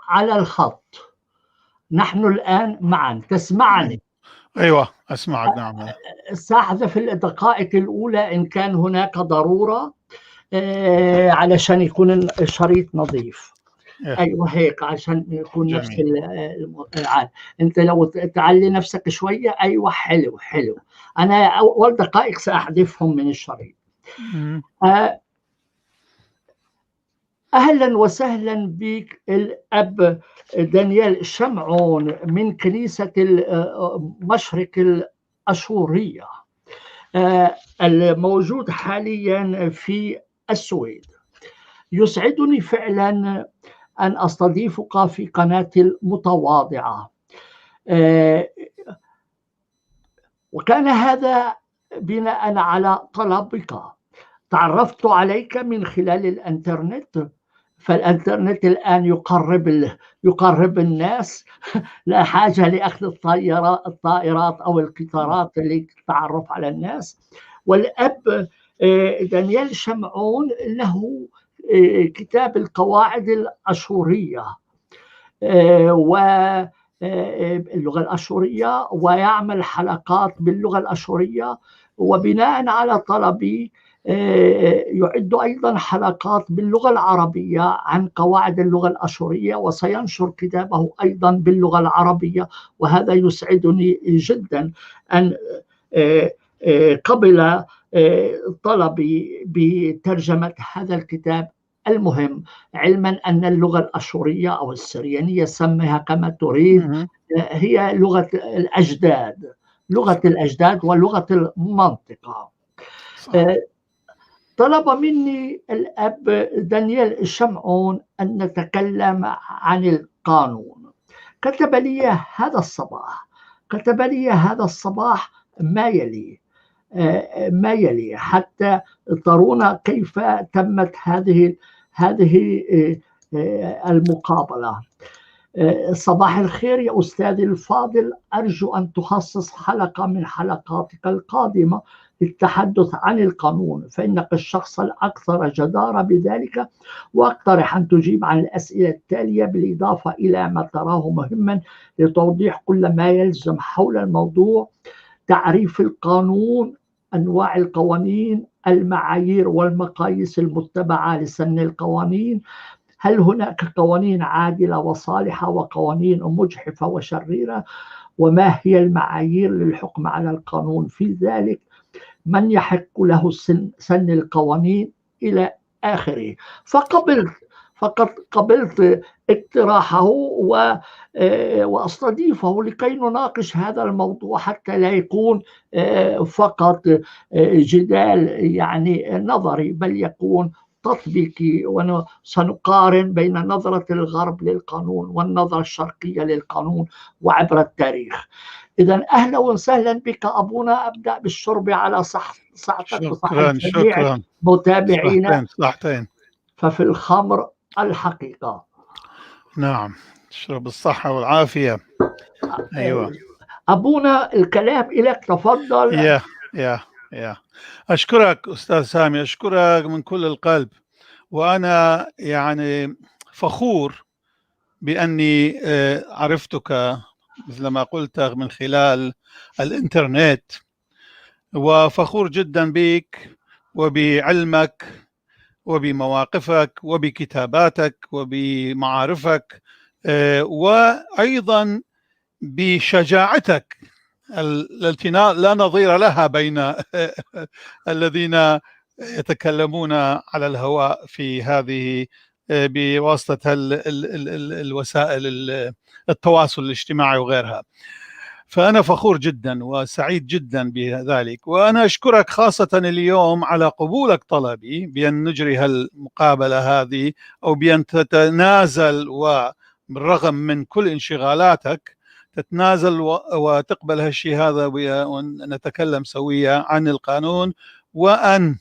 على الخط. نحن الآن معا، تسمعني؟ أيوة أسمعك، نعم. سأحذف الدقائق الأولى إن كان هناك ضرورة علشان يكون الشريط نظيف. أيوة هيك عشان يكون نفس أنت لو تعلي نفسك شوية. أيوة حلو حلو. أنا أول دقائق سأحذفهم من الشريط. أهلا وسهلا بك الأب دانيال شمعون من كنيسة المشرق الأشورية الموجود حاليا في السويد. يسعدني فعلا أن أستضيفك في قناتي المتواضعة، وكان هذا بناء على طلبك. تعرفت عليك من خلال الانترنت، فالانترنت الآن يقرب الناس، لا حاجة لأخذ الطائرات أو القطارات للتعرف على الناس. والأب دانيال شمعون له كتاب القواعد الأشورية واللغة الأشورية، ويعمل حلقات باللغة الأشورية، وبناء على طلبي يعد أيضا حلقات باللغة العربية عن قواعد اللغة الأشورية، وسينشر كتابه أيضا باللغة العربية. وهذا يسعدني جدا أن قبل طلبي بترجمة هذا الكتاب المهم، علما أن اللغة الأشورية أو السريانية، سميها كما تريد، هي لغة الأجداد، لغة الأجداد ولغة المنطقة. طلب مني الأب دانيال الشمعون أن نتكلم عن القانون. كتب لي هذا الصباح، كتب لي هذا الصباح ما يلي حتى ترون كيف تمت هذه المقابلة. صباح الخير يا أستاذي الفاضل، أرجو أن تخصص حلقة من حلقاتك القادمة للتحدث عن القانون، فإنك الشخص الأكثر جدارة بذلك، وأقترح أن تجيب عن الأسئلة التالية بالإضافة إلى ما تراه مهما لتوضيح كل ما يلزم حول الموضوع: تعريف القانون، أنواع القوانين، المعايير والمقاييس المتبعة لسن القوانين، هل هناك قوانين عادلة وصالحة وقوانين مجحفة وشريرة، وما هي المعايير للحكم على القانون في ذلك، من يحق له سن القوانين، إلى آخره. فقد قبلت اقتراحه وأستضيفه لكي نناقش هذا الموضوع حتى لا يكون فقط جدال يعني نظري، بل يكون تطبيقي، وسنقارن بين نظرة الغرب للقانون والنظرة الشرقية للقانون وعبر التاريخ. إذا أهلا وسهلا بك أبونا. أبدأ بالشرب على صحتك وصحة جميع متابعينا. صحتين. ففي الخمر الحقيقة. نعم، اشرب الصحة والعافية. أيوة أبونا، الكلام إليك، تفضل. يا يا يا أشكرك أستاذ سامي، أشكرك من كل القلب، وأنا يعني فخور بأني عرفتك مثل ما قلت من خلال الإنترنت، وفخور جدا بك وبعلمك وبمواقفك وبكتاباتك وبمعارفك، وأيضا بشجاعتك التي لا نظير لها بين الذين يتكلمون على الهواء في هذه بواسطة الوسائل التواصل الاجتماعي وغيرها. فأنا فخور جدا وسعيد جدا بذلك، وأنا أشكرك خاصة اليوم على قبولك طلبي بأن نجري هالمقابلة هذه، أو بأن تتنازل، وبالرغم من كل انشغالاتك تتنازل وتقبل هالشيء هذا، ونتكلم سويا عن القانون، وأن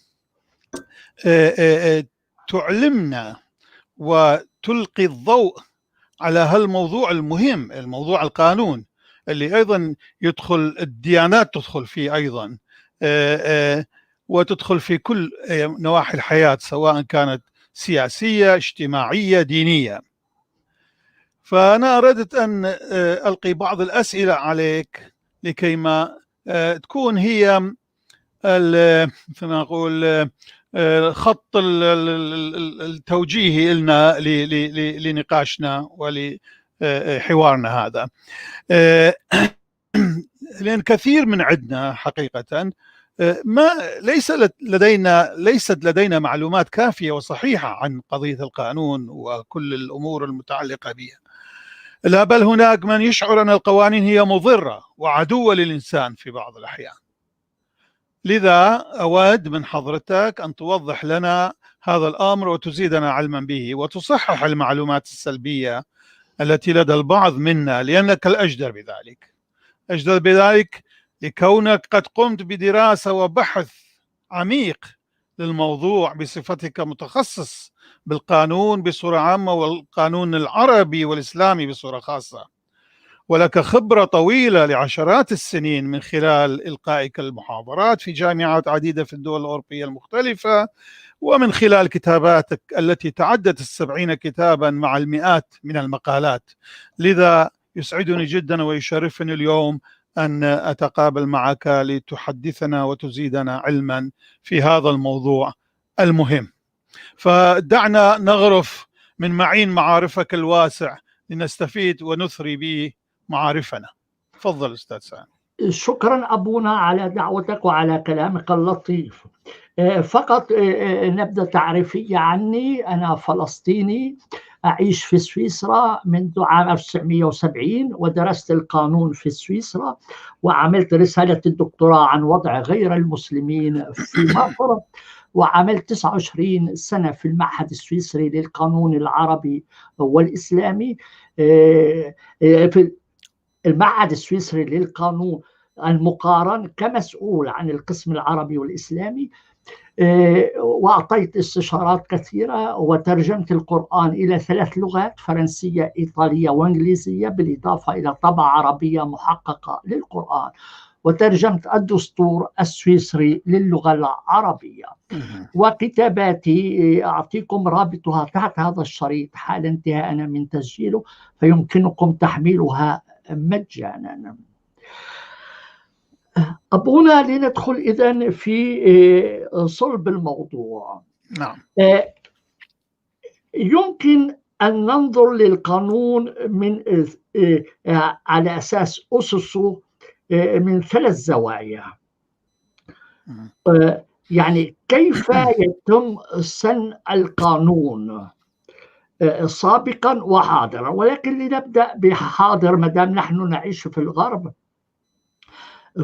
تعلمنا وتلقي الضوء على هالموضوع المهم، الموضوع القانون اللي أيضا يدخل الديانات، تدخل فيه أيضا، وتدخل في كل نواحي الحياة، سواء كانت سياسية، اجتماعية، دينية. فأنا أردت أن ألقي بعض الأسئلة عليك لكي ما تكون هي مثل ما نقول خط التوجيهي لنا لنقاشنا ولحوارنا هذا، لأن كثير من عندنا حقيقة ما ليس لدينا ليست لدينا معلومات كافية وصحيحة عن قضية القانون وكل الأمور المتعلقة بها. لا بل هناك من يشعر أن القوانين هي مضرة وعدوة للإنسان في بعض الأحيان. لذا أود من حضرتك أن توضح لنا هذا الأمر وتزيدنا علما به وتصحح المعلومات السلبية التي لدى البعض منا، لأنك الأجدر بذلك، أجدر بذلك لكونك قد قمت بدراسة وبحث عميق للموضوع بصفتك متخصص بالقانون بصورة عامة والقانون العربي والإسلامي بصورة خاصة، ولك خبرة طويلة لعشرات السنين من خلال إلقائك المحاضرات في جامعات عديدة في الدول الأوروبية المختلفة، ومن خلال كتاباتك التي تعدت 70 كتابا مع المئات من المقالات. لذا يسعدني جدا ويشرفني اليوم أن أتقابل معك لتحدثنا وتزيدنا علما في هذا الموضوع المهم. فدعنا نغرف من معين معارفك الواسع لنستفيد ونثري به معارفنا. تفضل أستاذ سامي. شكرا أبونا على دعوتك وعلى كلامك اللطيف. فقط نبدأ تعريفية عني. أنا فلسطيني أعيش في سويسرا منذ عام 1970، ودرست القانون في سويسرا، وعملت رسالة الدكتوراه عن وضع غير المسلمين في مصر، وعملت 29 سنة في المعهد السويسري للقانون العربي والإسلامي، في المعهد السويسري للقانون المقارن كمسؤول عن القسم العربي والإسلامي، وأعطيت استشارات كثيرة، وترجمت القرآن إلى 3 لغات، فرنسية، إيطالية، وإنجليزية، بالإضافة إلى طبعة عربية محققة للقرآن، وترجمت الدستور السويسري للغة العربية. وكتاباتي أعطيكم رابطها تحت هذا الشريط حال انتهائنا من تسجيله، فيمكنكم تحميلها مجانا. أبونا لندخل إذن في صلب الموضوع. نعم. يمكن أن ننظر للقانون من على أساس أسسه من 3 زوايا. يعني كيف يتم سن القانون سابقا وحاضرا، ولكن لنبدأ بحاضر ما دام نحن نعيش في الغرب.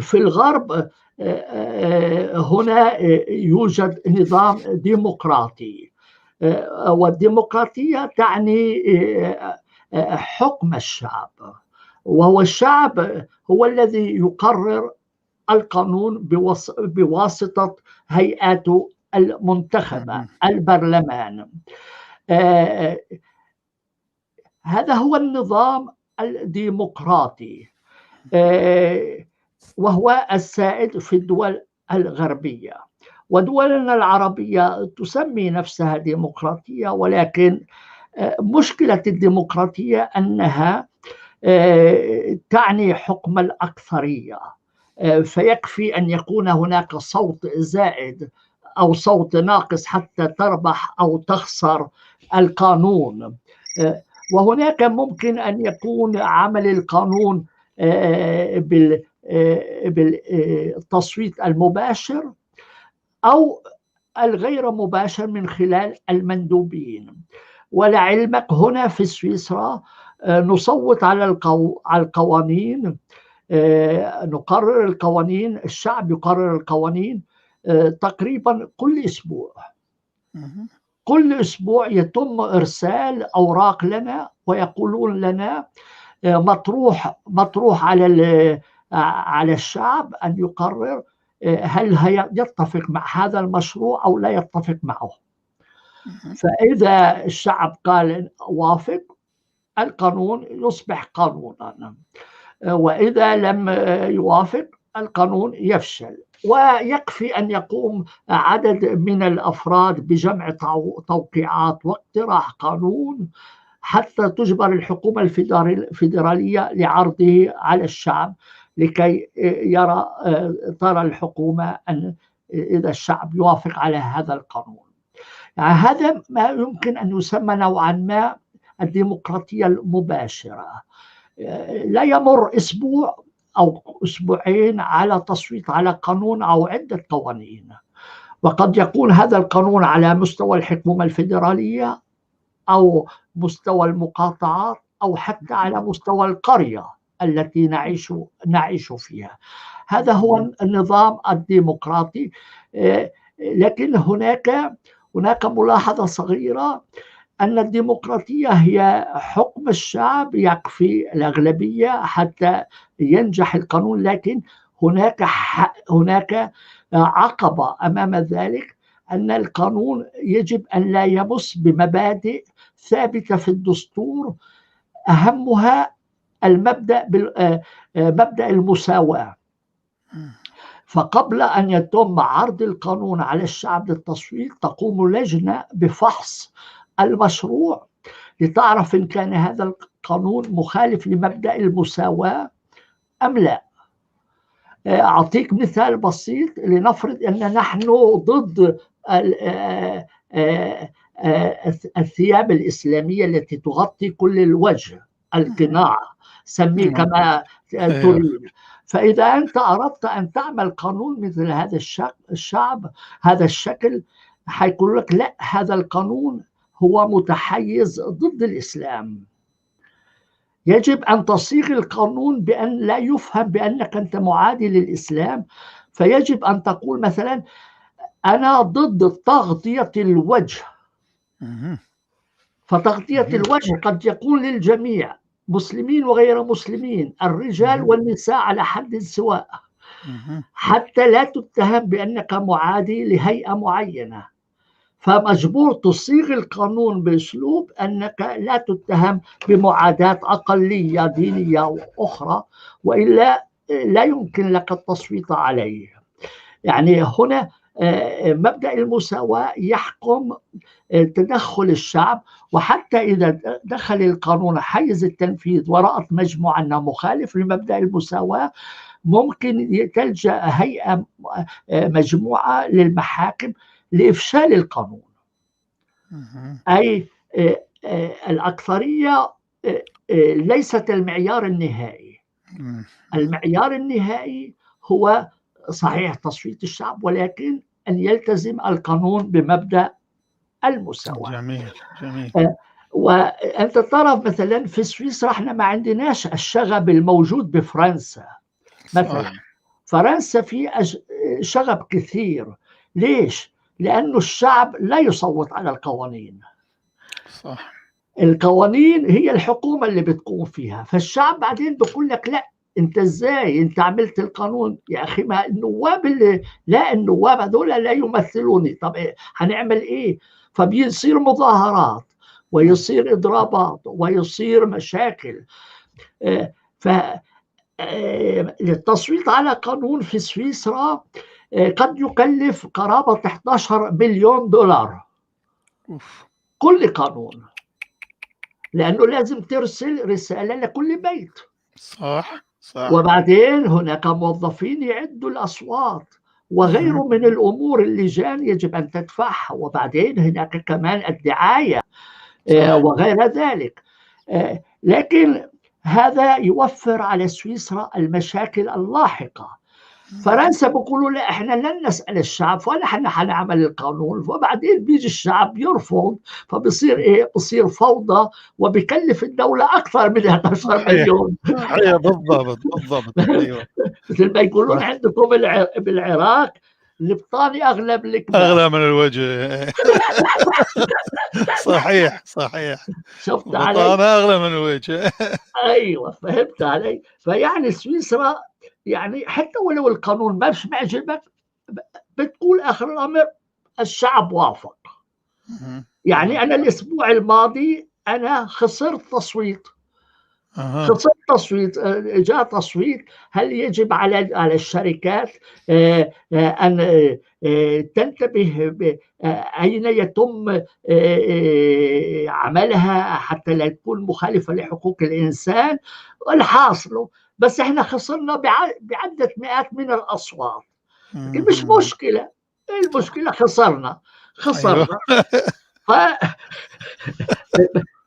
في الغرب هنا يوجد نظام ديمقراطي، والديمقراطية تعني حكم الشعب، وهو الشعب هو الذي يقرر القانون بواسطة هيئاته المنتخبة، البرلمان. هذا هو النظام الديمقراطي، وهو السائد في الدول الغربية. ودولنا العربية تسمي نفسها ديمقراطية، ولكن مشكلة الديمقراطية أنها تعني حكم الأكثرية، فيكفي أن يكون هناك صوت زائد أو صوت ناقص حتى تربح أو تخسر القانون. وهناك ممكن أن يكون عمل القانون بالتصويت المباشر أو الغير مباشر من خلال المندوبين. ولعلمك هنا في سويسرا نصوت على القوانين، نقرر القوانين، الشعب يقرر القوانين تقريبا كل أسبوع. كل أسبوع يتم إرسال أوراق لنا ويقولون لنا مطروح على الشعب أن يقرر هل يتفق مع هذا المشروع أو لا يتفق معه. فإذا الشعب قال وافق، القانون يصبح قانونا، وإذا لم يوافق القانون يفشل. ويكفي أن يقوم عدد من الأفراد بجمع توقيعات واقتراح قانون حتى تجبر الحكومة الفيدرالية لعرضه على الشعب لكي ترى الحكومة أن إذا الشعب يوافق على هذا القانون. يعني هذا ما يمكن أن يسمى نوعا ما الديمقراطية المباشرة. لا يمر أسبوع أو أسبوعين على تصويت على قانون أو عدة قوانين، وقد يكون هذا القانون على مستوى الحكومة الفيدرالية أو مستوى المقاطعات أو حتى على مستوى القرية التي نعيش فيها. هذا هو النظام الديمقراطي. لكن هناك ملاحظة صغيرة، أن الديمقراطية هي حكم الشعب، يكفي الأغلبية حتى ينجح القانون، لكن هناك عقبة أمام ذلك، أن القانون يجب أن لا يمس بمبادئ ثابتة في الدستور، أهمها المبدأ مبدأ المساواة. فقبل أن يتم عرض القانون على الشعب للتصويت تقوم لجنة بفحص المشروع لتعرف إن كان هذا القانون مخالف لمبدأ المساواة أم لا. أعطيك مثال بسيط. لنفرض أن نحن ضد الثياب الإسلامية التي تغطي كل الوجه، القناع، سميه كما تريد. فإذا أنت أردت أن تعمل قانون مثل هذا الشعب هذا الشكل، حيقول لك لا، هذا القانون هو متحيز ضد الإسلام. يجب أن تصيغ القانون بأن لا يفهم بأنك أنت معادي للإسلام. فيجب أن تقول مثلا أنا ضد تغطية الوجه. فتغطية الوجه قد يكون للجميع، مسلمين وغير مسلمين، الرجال والنساء على حد سواء، حتى لا تتهم بأنك معادي لهيئة معينة. فمجبور تصيغ القانون بأسلوب أنك لا تتهم بمعاداة أقلية دينية أخرى، وإلا لا يمكن لك التصويت عليه. يعني هنا مبدأ المساواة يحكم تدخل الشعب، وحتى إذا دخل القانون حيز التنفيذ ورأت مجموعة أنه مخالف لمبدأ المساواة، ممكن تلجأ هيئة مجموعة للمحاكم لإفشال القانون. أي الأكثرية ليست المعيار النهائي. المعيار النهائي هو صحيح تصويت الشعب، ولكن أن يلتزم القانون بمبدأ المساواة. جميل جميل. وأنت ترى مثلا في سويسرا احنا ما عندناش الشغب الموجود بفرنسا مثلا. فرنسا في شغب كثير. ليش؟ لأنه الشعب لا يصوت على القوانين. صح. القوانين هي الحكومة اللي بتقوم فيها، فالشعب بعدين بيقول لك لا، انت ازاي انت عملت القانون يا اخي؟ ما النواب اللي لا، النواب هذول لا يمثلوني، طب إيه؟ هنعمل ايه؟ فبيصير مظاهرات ويصير اضرابات ويصير مشاكل. ف التصويت على قانون في سويسرا قد يكلف قرابة 11 مليون دولار. كل قانون، لأنه لازم ترسل رسالة لكل بيت. صح صح. وبعدين هناك موظفين يعدوا الأصوات وغيره من الأمور، اللجان يجب أن تدفعها، وبعدين هناك كمان الدعاية وغير ذلك. لكن هذا يوفر على سويسرا المشاكل اللاحقة. فرنسا بيقولوا لا، احنا لن نسأل الشعب ولا احنا حنعمل القانون، وبعدين بيجي الشعب يرفض، فبصير ايه؟ بصير فوضى، وبكلف الدولة أكثر من 11 مليون. صحيح، بالضبط بالضبط. ايوه، مثل ما يقولون عندكم بالعراق، البطاني أغلى من الكبار، أغلى من الوجه. صحيح صحيح. شفت علي؟ البطانة أغلى من الوجه. ايوه، فهمت علي؟ فيعني سويسرا يعني حتى ولو القانون مش معجبك بتقول اخر الامر الشعب وافق. يعني انا الاسبوع الماضي انا خسرت تصويت. خسرت تصويت، جاء تصويت هل يجب على الشركات أن تنتبه أين يتم عملها حتى لا تكون مخالفة لحقوق الإنسان. الحاصل بس احنا خسرنا بعدة مئات من الأصوات، لكن مش مشكلة، المشكلة خسرنا.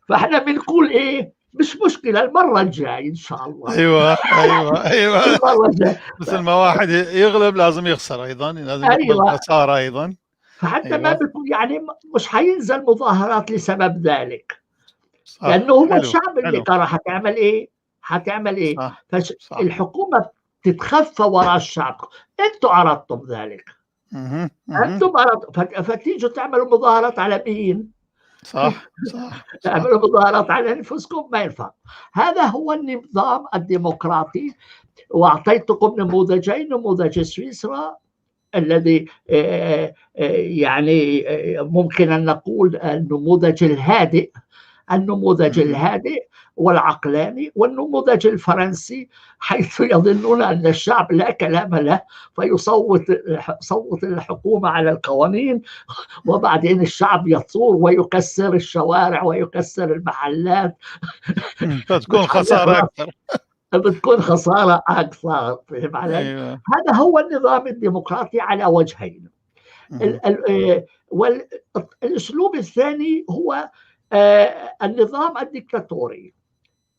فاحنا بنقول ايه، مش مشكلة، المرة الجاية إن شاء الله. ايوه ايوه ايوه المرة الجاية. مثل ما واحد يغلب لازم يخسر ايضا، لازم يقبل خسارة ايضا. فحتى أيوة. ما بيكون يعني مش حينزل مظاهرات لسبب ذلك. صح. لأنه هو حلو. الشعب اللي قرر. حتعمل إيه؟ حتعمل إيه؟ صح. الحكومة تتخفى وراء الشعب. أنتم عرضتم ذلك. أنتم عرضتم، فتيجوا تعملوا مظاهرات على مين؟ صح صح. تعملوا مظاهرات على أنفسكم، ما ينفع. هذا هو النظام الديمقراطي. وأعطيتكم نموذجين، نموذج سويسرا الذي يعني ممكن أن نقول النموذج الهادئ، النموذج الهادئ والعقلاني، والنموذج الفرنسي حيث يظنون أن الشعب لا كلام له فيصوت صوت الحكومة على القوانين، وبعدين الشعب يثور ويكسر الشوارع ويكسر المحلات، فتكون خسارة أكثر. بتكون خسارة أكثر. فهم علي؟ أيوة. هذا هو النظام الديمقراطي على وجهين. والأسلوب الثاني هو النظام الديكتاتوري.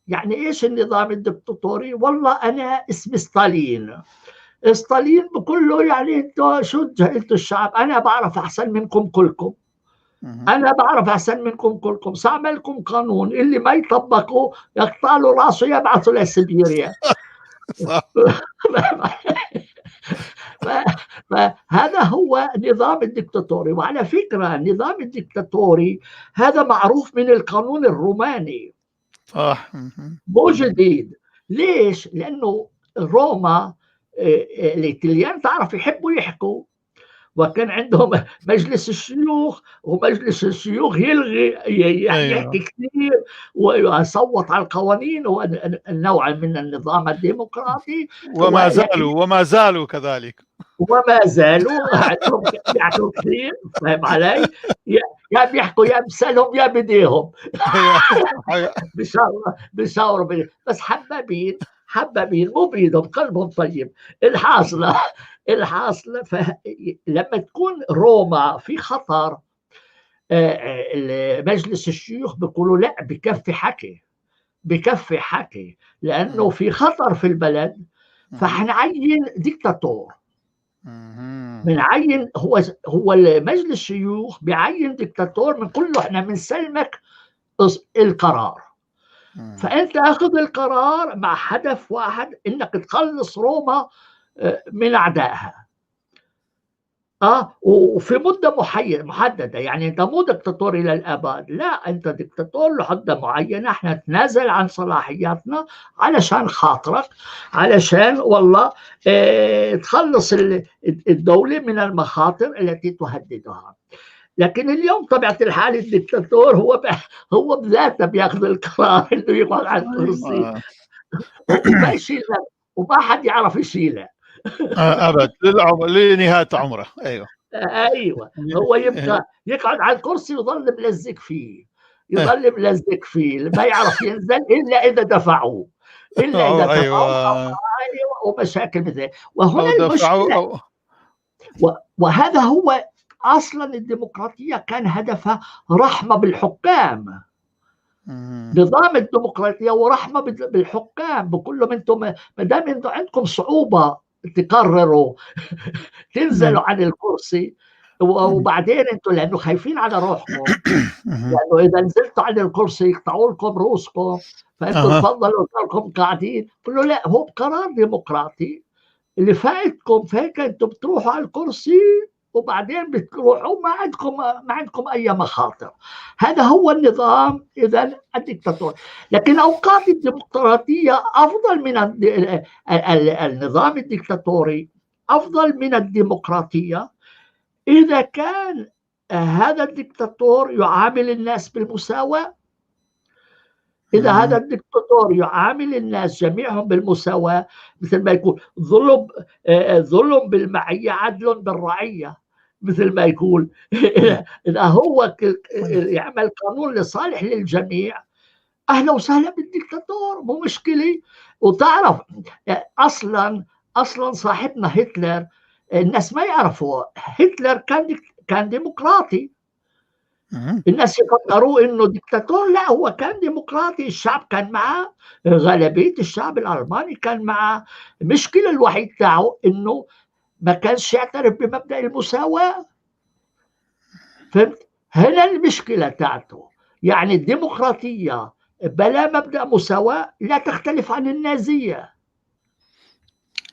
يعني إيش النظام الديكتاتوري؟ والله أنا اسمي ستالين. ستالين بقول له يعني أنتوا شو، أنتوا الشعب، أنا بعرف أحسن منكم كلكم، أنا بعرف أحسن منكم كلكم، سأعملكم قانون اللي ما يطبقه يقطع له راسه يبعثه لسيبيريا. فهذا هو النظام الديكتاتوري. وعلى فكرة النظام الديكتاتوري هذا معروف من القانون الروماني، صح، مو جديد. ليش؟ لأنه روما الإيطاليان تعرف يحبوا يحكوا، وكان عندهم مجلس الشيوخ، ومجلس الشيوخ يلغي يحكي كثير ويصوت على القوانين، والنوع من النظام الديمقراطي. وما زالوا كذلك، وما زالوا عندهم يحكوا كثير. فاهم علي؟ يا بيحكوا يا بسالهم يا بديهم. بشاوروا، بس حبابين، حبابين، مو بيدهم، قلبهم طيب. الحاصلة لما تكون روما في خطر، مجلس الشيوخ بيقولوا لا، بكفي حكي، بكفي حكي، لأنه في خطر في البلد، فحنعين ديكتاتور. بنعين هو مجلس الشيوخ بيعين ديكتاتور، بنقول له احنا بنسلمك القرار، فأنت أخذ القرار مع هدف واحد، إنك تخلص روما من أعدائها، وفي مدة محددة. يعني أنت مو دكتاتور إلى الأبد، لا، أنت دكتاتور لحد معينة، احنا نتنازل عن صلاحياتنا علشان خاطرك، علشان والله تخلص الدولة من المخاطر التي تهددها. لكن اليوم طبيعة الحال الدكتاتور هو بذاته بياخذ القرار انه يقعد على الكرسي وما يشيله، وما حد يعرف يشيله ابد لنهاية عمره. ايوه ايوه، هو يبقى يقعد على الكرسي ويظل ملزق فيه، يظل ملزق فيه، ما يعرف ينزل الا اذا دفعوه، الا اذا دفعوه. ايوه، ومشاكل مثل. وهنا المشكلة، وهذا هو اصلا الديمقراطية كان هدفها رحمه بالحكام. نظام الديمقراطية ورحمة بالحكام، بقول لهم انتم ما دام انتم عندكم صعوبة تقرروا تنزلوا عن الكرسي، وبعدين انتم لانه خايفين على روحكم، لانه اذا نزلتوا عن الكرسي يقطعوا لكم رؤوسكم، فانتم تفضلوا لكم قاعدين. بقول له لا، هو بقرار ديمقراطي اللي فائتكم، فهيك انتم بتروحوا على الكرسي وبعدين بتروحوا ما عندكم اي مخاطر. هذا هو النظام اذا الدكتاتوري. لكن اوقات الديمقراطية افضل من النظام الدكتاتوري، افضل من الديمقراطية اذا كان هذا الدكتاتور يعامل الناس بالمساواة، إذا هذا الدكتاتور يعامل الناس جميعهم بالمساواة، مثل ما يقول ظلم بالمعية عدل بالرعية، مثل ما يقول إذا هو يعمل قانون لصالح للجميع، أهلا وسهلا بالدكتاتور، مو مشكلة. وتعرف أصلا صاحبنا هتلر، الناس ما يعرفوا هتلر كان ديمقراطي. الناس يفكروا انه ديكتاتور، لا هو كان ديمقراطي، الشعب كان معه، غالبية الشعب الألماني كان معه. المشكلة الوحيد تاعه انه ما كانش يعترف بمبدأ المساواة. فهمت؟ هنا المشكلة تاعته. يعني الديمقراطية بلا مبدأ مساواة لا تختلف عن النازية.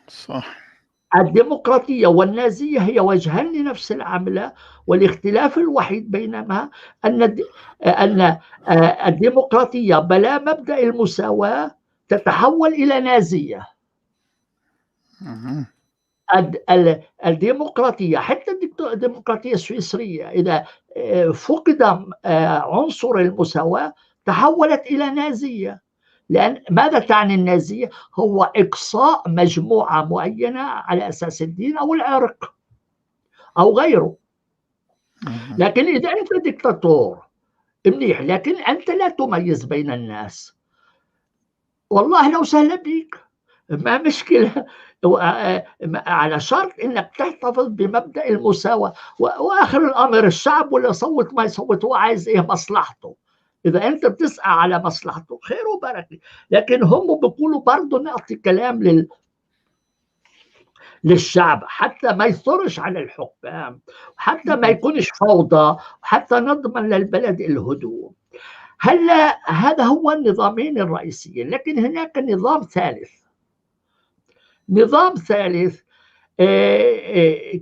صح. الديمقراطية والنازية هي وجهان لنفس العملة، والاختلاف الوحيد بينما أن الديمقراطية بلا مبدأ المساواة تتحول إلى نازية. الديمقراطية، حتى الديمقراطية السويسرية، إذا فقد عنصر المساواة تحولت إلى نازية. لأن ماذا تعني النازية؟ هو إقصاء مجموعة معينة على أساس الدين أو العرق أو غيره. لكن إذا أنت دكتاتور منيح، لكن أنت لا تميز بين الناس، والله لو سهلا بيك، ما مشكلة، على شرط أنك تحتفظ بمبدأ المساواة. وآخر الأمر الشعب ولا يصوت ما يصوت، هو عايز إيه؟ مصلحته. إذا أنت بتسعى على مصلحته خير وبركة. لكن هم بيقولوا برضه نعطي كلام للشعب حتى ما يثرش على الحكام، حتى ما يكونش فوضى، حتى نضمن للبلد الهدوء. هلا هذا هو النظامين الرئيسيين. لكن هناك نظام ثالث. نظام ثالث،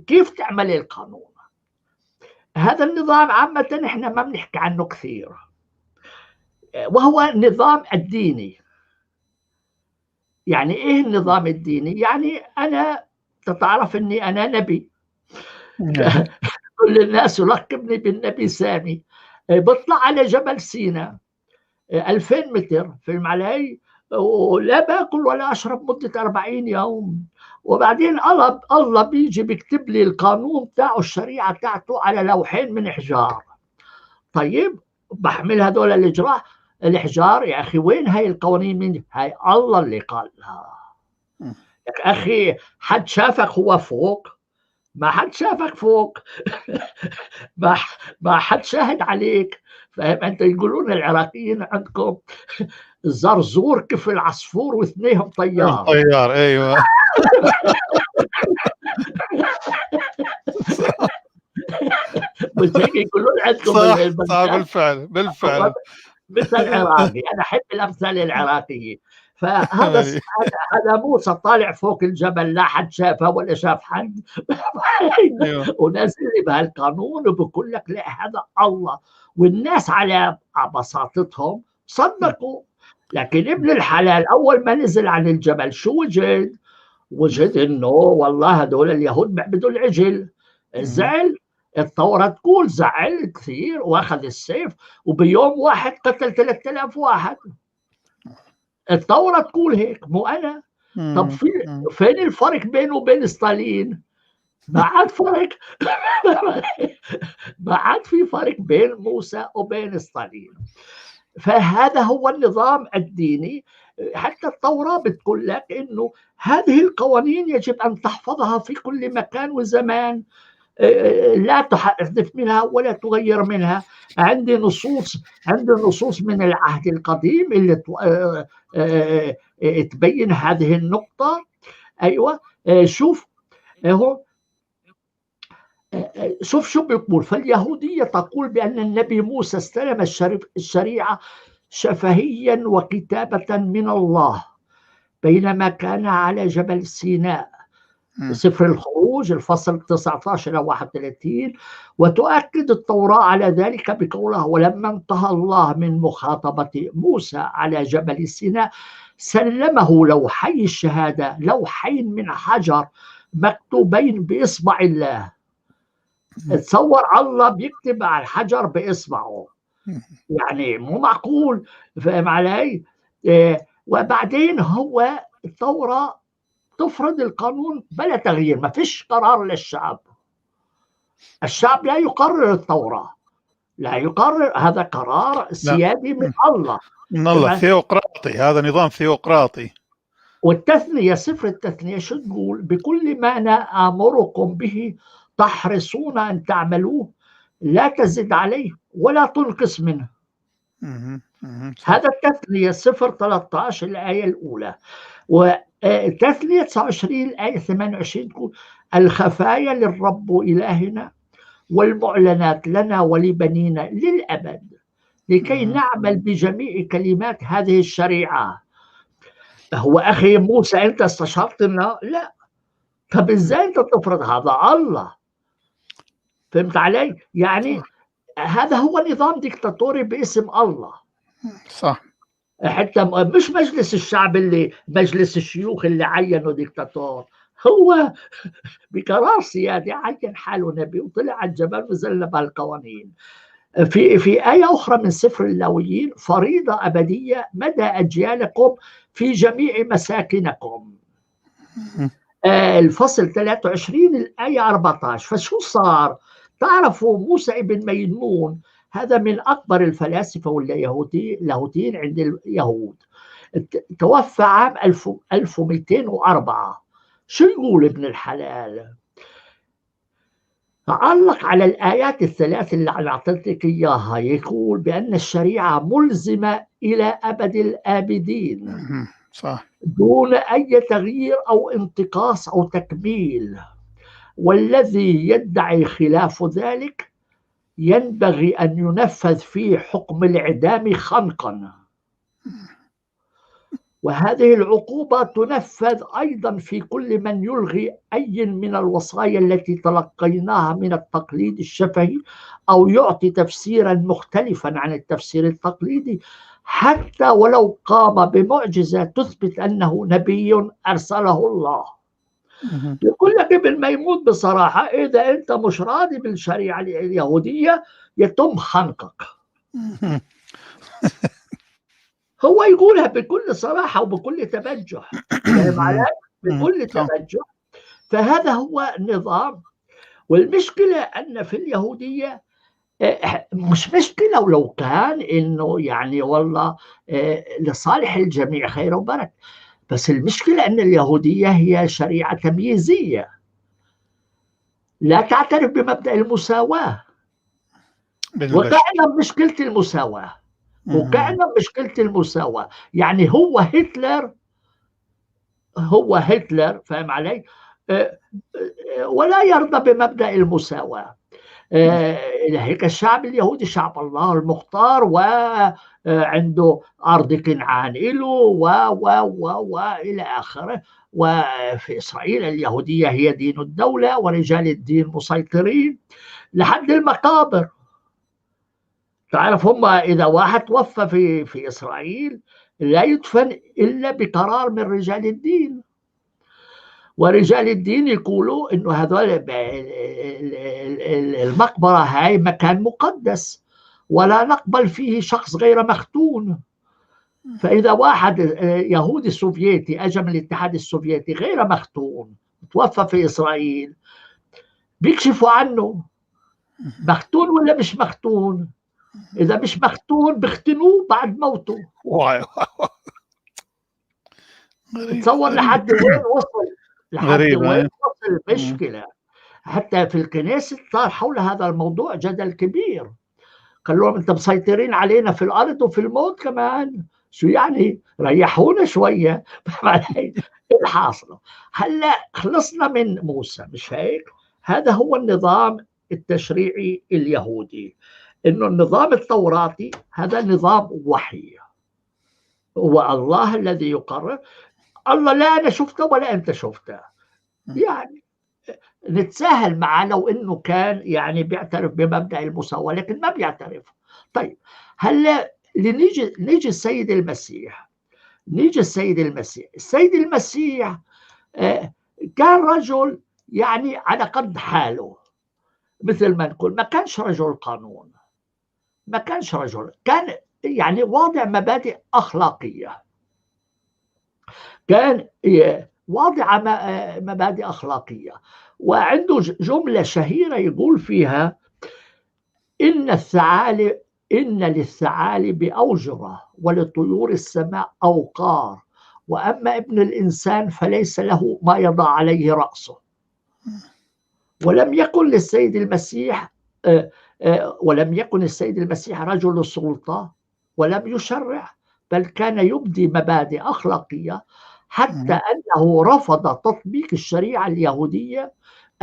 كيف تعمل القانون؟ هذا النظام عامة احنا ما بنحكي عنه كثير، وهو النظام الديني. يعني ايه النظام الديني؟ يعني انا تتعرف اني انا نبي، كل الناس يلقبني بالنبي سامي. بطلع على جبل سينا 2000 متر، فهم علي؟ ولا باكل ولا اشرب مده 40 يوم، وبعدين الله بيجي بيكتب لي القانون بتاعه، الشريعه بتاعته على لوحين من حجار. طيب بحمل هذول الحجار يا اخي، وين هاي القوانين؟ من هاي الله اللي قالها. لك اخي حد شافك هو فوق؟ ما حد شافك فوق. ما حد شاهد عليك. فاهم انت؟ يقولون العراقيين عندكم زرزور كيف العصفور واثنيهم طيار. طيار، ايوه. مش هيك يقولون عندكم؟ صح، بالفعل بالفعل. مثل عراقي، انا احب الامثال العراقيه. فهذا هذا موسى طالع فوق الجبل، لا حد شافه ولا شاف حد، ونازل لي بهالقانون وبقول لك لا هذا الله. والناس على بساطتهم صدقوا. لكن ابن الحلال اول ما نزل عن الجبل شو وجد؟ وجد انه والله هذول اليهود بيعبدوا العجل. زعل، الثورة تقول زعل كثير، واخذ السيف وبيوم واحد قتل 3000 واحد. الثورة تقول هيك، مو أنا. طب فين الفرق بينه وبين ستالين؟ ما عاد فرق. ما عاد في فرق بين موسى وبين ستالين. فهذا هو النظام الديني. حتى التوراة بتقول لك إنه هذه القوانين يجب أن تحفظها في كل مكان وزمان، لا تحذف منها ولا تغير منها. عندي نصوص من العهد القديم اللي تبين هذه النقطة. أيوة، شوف هو، شوف شو بيقول. فاليهودية تقول بأن النبي موسى استلم الشريعة شفهيا وكتابة من الله بينما كان على جبل سيناء، سفر الخروج الفصل 19 إلى 31. وتؤكد التوراة على ذلك بقولها: ولما انتهى الله من مخاطبة موسى على جبل سيناء سلمه لوحي الشهادة، لوحين من حجر مكتوبين بإصبع الله. تصور الله بيكتب على الحجر بإصبعه. يعني مو معقول، فاهم علي؟ وبعدين هو الثورة تفرض القانون بلا تغيير، ما فيش قرار للشعب. الشعب لا يقرر الثورة، لا يقرر، هذا قرار سيادي من الله. من الله، ثيوقراطي، هذا نظام ثيوقراطي. والتثنية، سفر التثنية شو تقول؟ بكل ما أنا آمركم به تحرصون أن تعملوه، لا تزد عليه ولا تنقص منه. هذا التثنية سفر 13 الآية الأولى. والتثنية 29 الآية 28 تقول الخفايا للرب إلهنا والمعلنات لنا ولبنينا للأبد، لكي نعمل بجميع كلمات هذه الشريعة. هو أخي موسى أنت استشرتنا؟ لا. طب إزاي أنت تفرض هذا؟ الله. فهمت علي؟ يعني هذا هو نظام ديكتاتوري باسم الله. صح. حتى مش مجلس الشعب اللي مجلس الشيوخ اللي عينوا ديكتاتور، هو بقرار سيادي عين حاله نبي وطلع على الجبل ونزل بهالقوانين. في آية أخرى من سفر اللاويين: فريضة أبدية مدى أجيالكم في جميع مساكنكم. الفصل 23 الآية 14. فشو صار؟ تعرفوا موسى ابن ميمون هذا من أكبر الفلاسفة واللاهوتيين عند اليهود، توفى عام 1204. شو يقول ابن الحلال؟ علق على الآيات الثلاث اللي أنا أعطيتك إياها، يقول بأن الشريعة ملزمة إلى أبد الآبدين، صح، دون أي تغيير أو انتقاص أو تكميل، والذي يدعي خلاف ذلك ينبغي أن ينفذ فيه حكم الإعدام خنقا، وهذه العقوبة تنفذ أيضا في كل من يلغي أي من الوصايا التي تلقيناها من التقليد الشفهي أو يعطي تفسيرا مختلفا عن التفسير التقليدي، حتى ولو قام بمعجزة تثبت أنه نبي أرسله الله. يقول لك ابن ميمون بصراحة: إذا أنت مش راضي بالشريعة اليهودية يتم خنقك. هو يقولها بكل صراحة وبكل تبجح، بكل تبجح. فهذا هو النظام. والمشكلة أن في اليهودية مش مشكلة ولو كان إنه يعني والله لصالح الجميع خير وبركة، بس المشكلة أن اليهودية هي شريعة تمييزية لا تعترف بمبدأ المساواة. وقعنا بمشكلة المساواة، وقعنا بمشكلة المساواة. يعني هو هتلر، هو هتلر، فاهم علي؟ ولا يرضى بمبدأ المساواة. هيك الشعب اليهودي شعب الله المختار، وعنده أرض كنعان إله و و و وإلى آخره. وفي إسرائيل اليهودية هي دين الدولة ورجال الدين مسيطرين لحد المقابر. تعرف هم إذا واحد توفى في إسرائيل لا يدفن إلا بقرار من رجال الدين، ورجال الدين يقولوا إنه هذول المقبرة هاي مكان مقدس ولا نقبل فيه شخص غير مختون. فإذا واحد يهودي سوفيتي أجا من الاتحاد السوفيتي غير مختون توفى في إسرائيل، بيكشفوا عنه مختون ولا مش مختون. إذا مش مختون بيختنوه بعد موته. تصور لحد وين وصل، لحد وين وصل المشكلة. حتى في الكنيسة صار حول هذا الموضوع جدل كبير. قال لهم أنتم مسيطرين علينا في الأرض وفي الموت كمان، شو يعني ريحونا شوية. الحاصل هلا خلصنا من موسى، مش هيك؟ هذا هو النظام التشريعي اليهودي، إنه النظام التوراتي هذا نظام وحي، هو الله الذي يقرر. الله لا أنا شفته ولا أنت شفته، يعني نتساهل معه لو إنه كان يعني بيعترف بمبدأ المساواة، لكن ما بيعترف. طيب هلا نيجي السيد المسيح، نيجي السيد المسيح. السيد المسيح كان رجل يعني على قد حاله، مثل ما نقول ما كانش رجل قانون، ما كانش رجل، كان يعني واضع مبادئ أخلاقية، كان واضع مبادئ أخلاقية. وعنده جملة شهيرة يقول فيها: إن للثعالب أوجرة ولطيور السماء أوقار، وأما ابن الإنسان فليس له ما يضع عليه رأسه. ولم يكن للسيد المسيح ولم يكن السيد المسيح رجل سلطة ولم يشرع، بل كان يبدي مبادئ أخلاقية، حتى أنه رفض تطبيق الشريعة اليهودية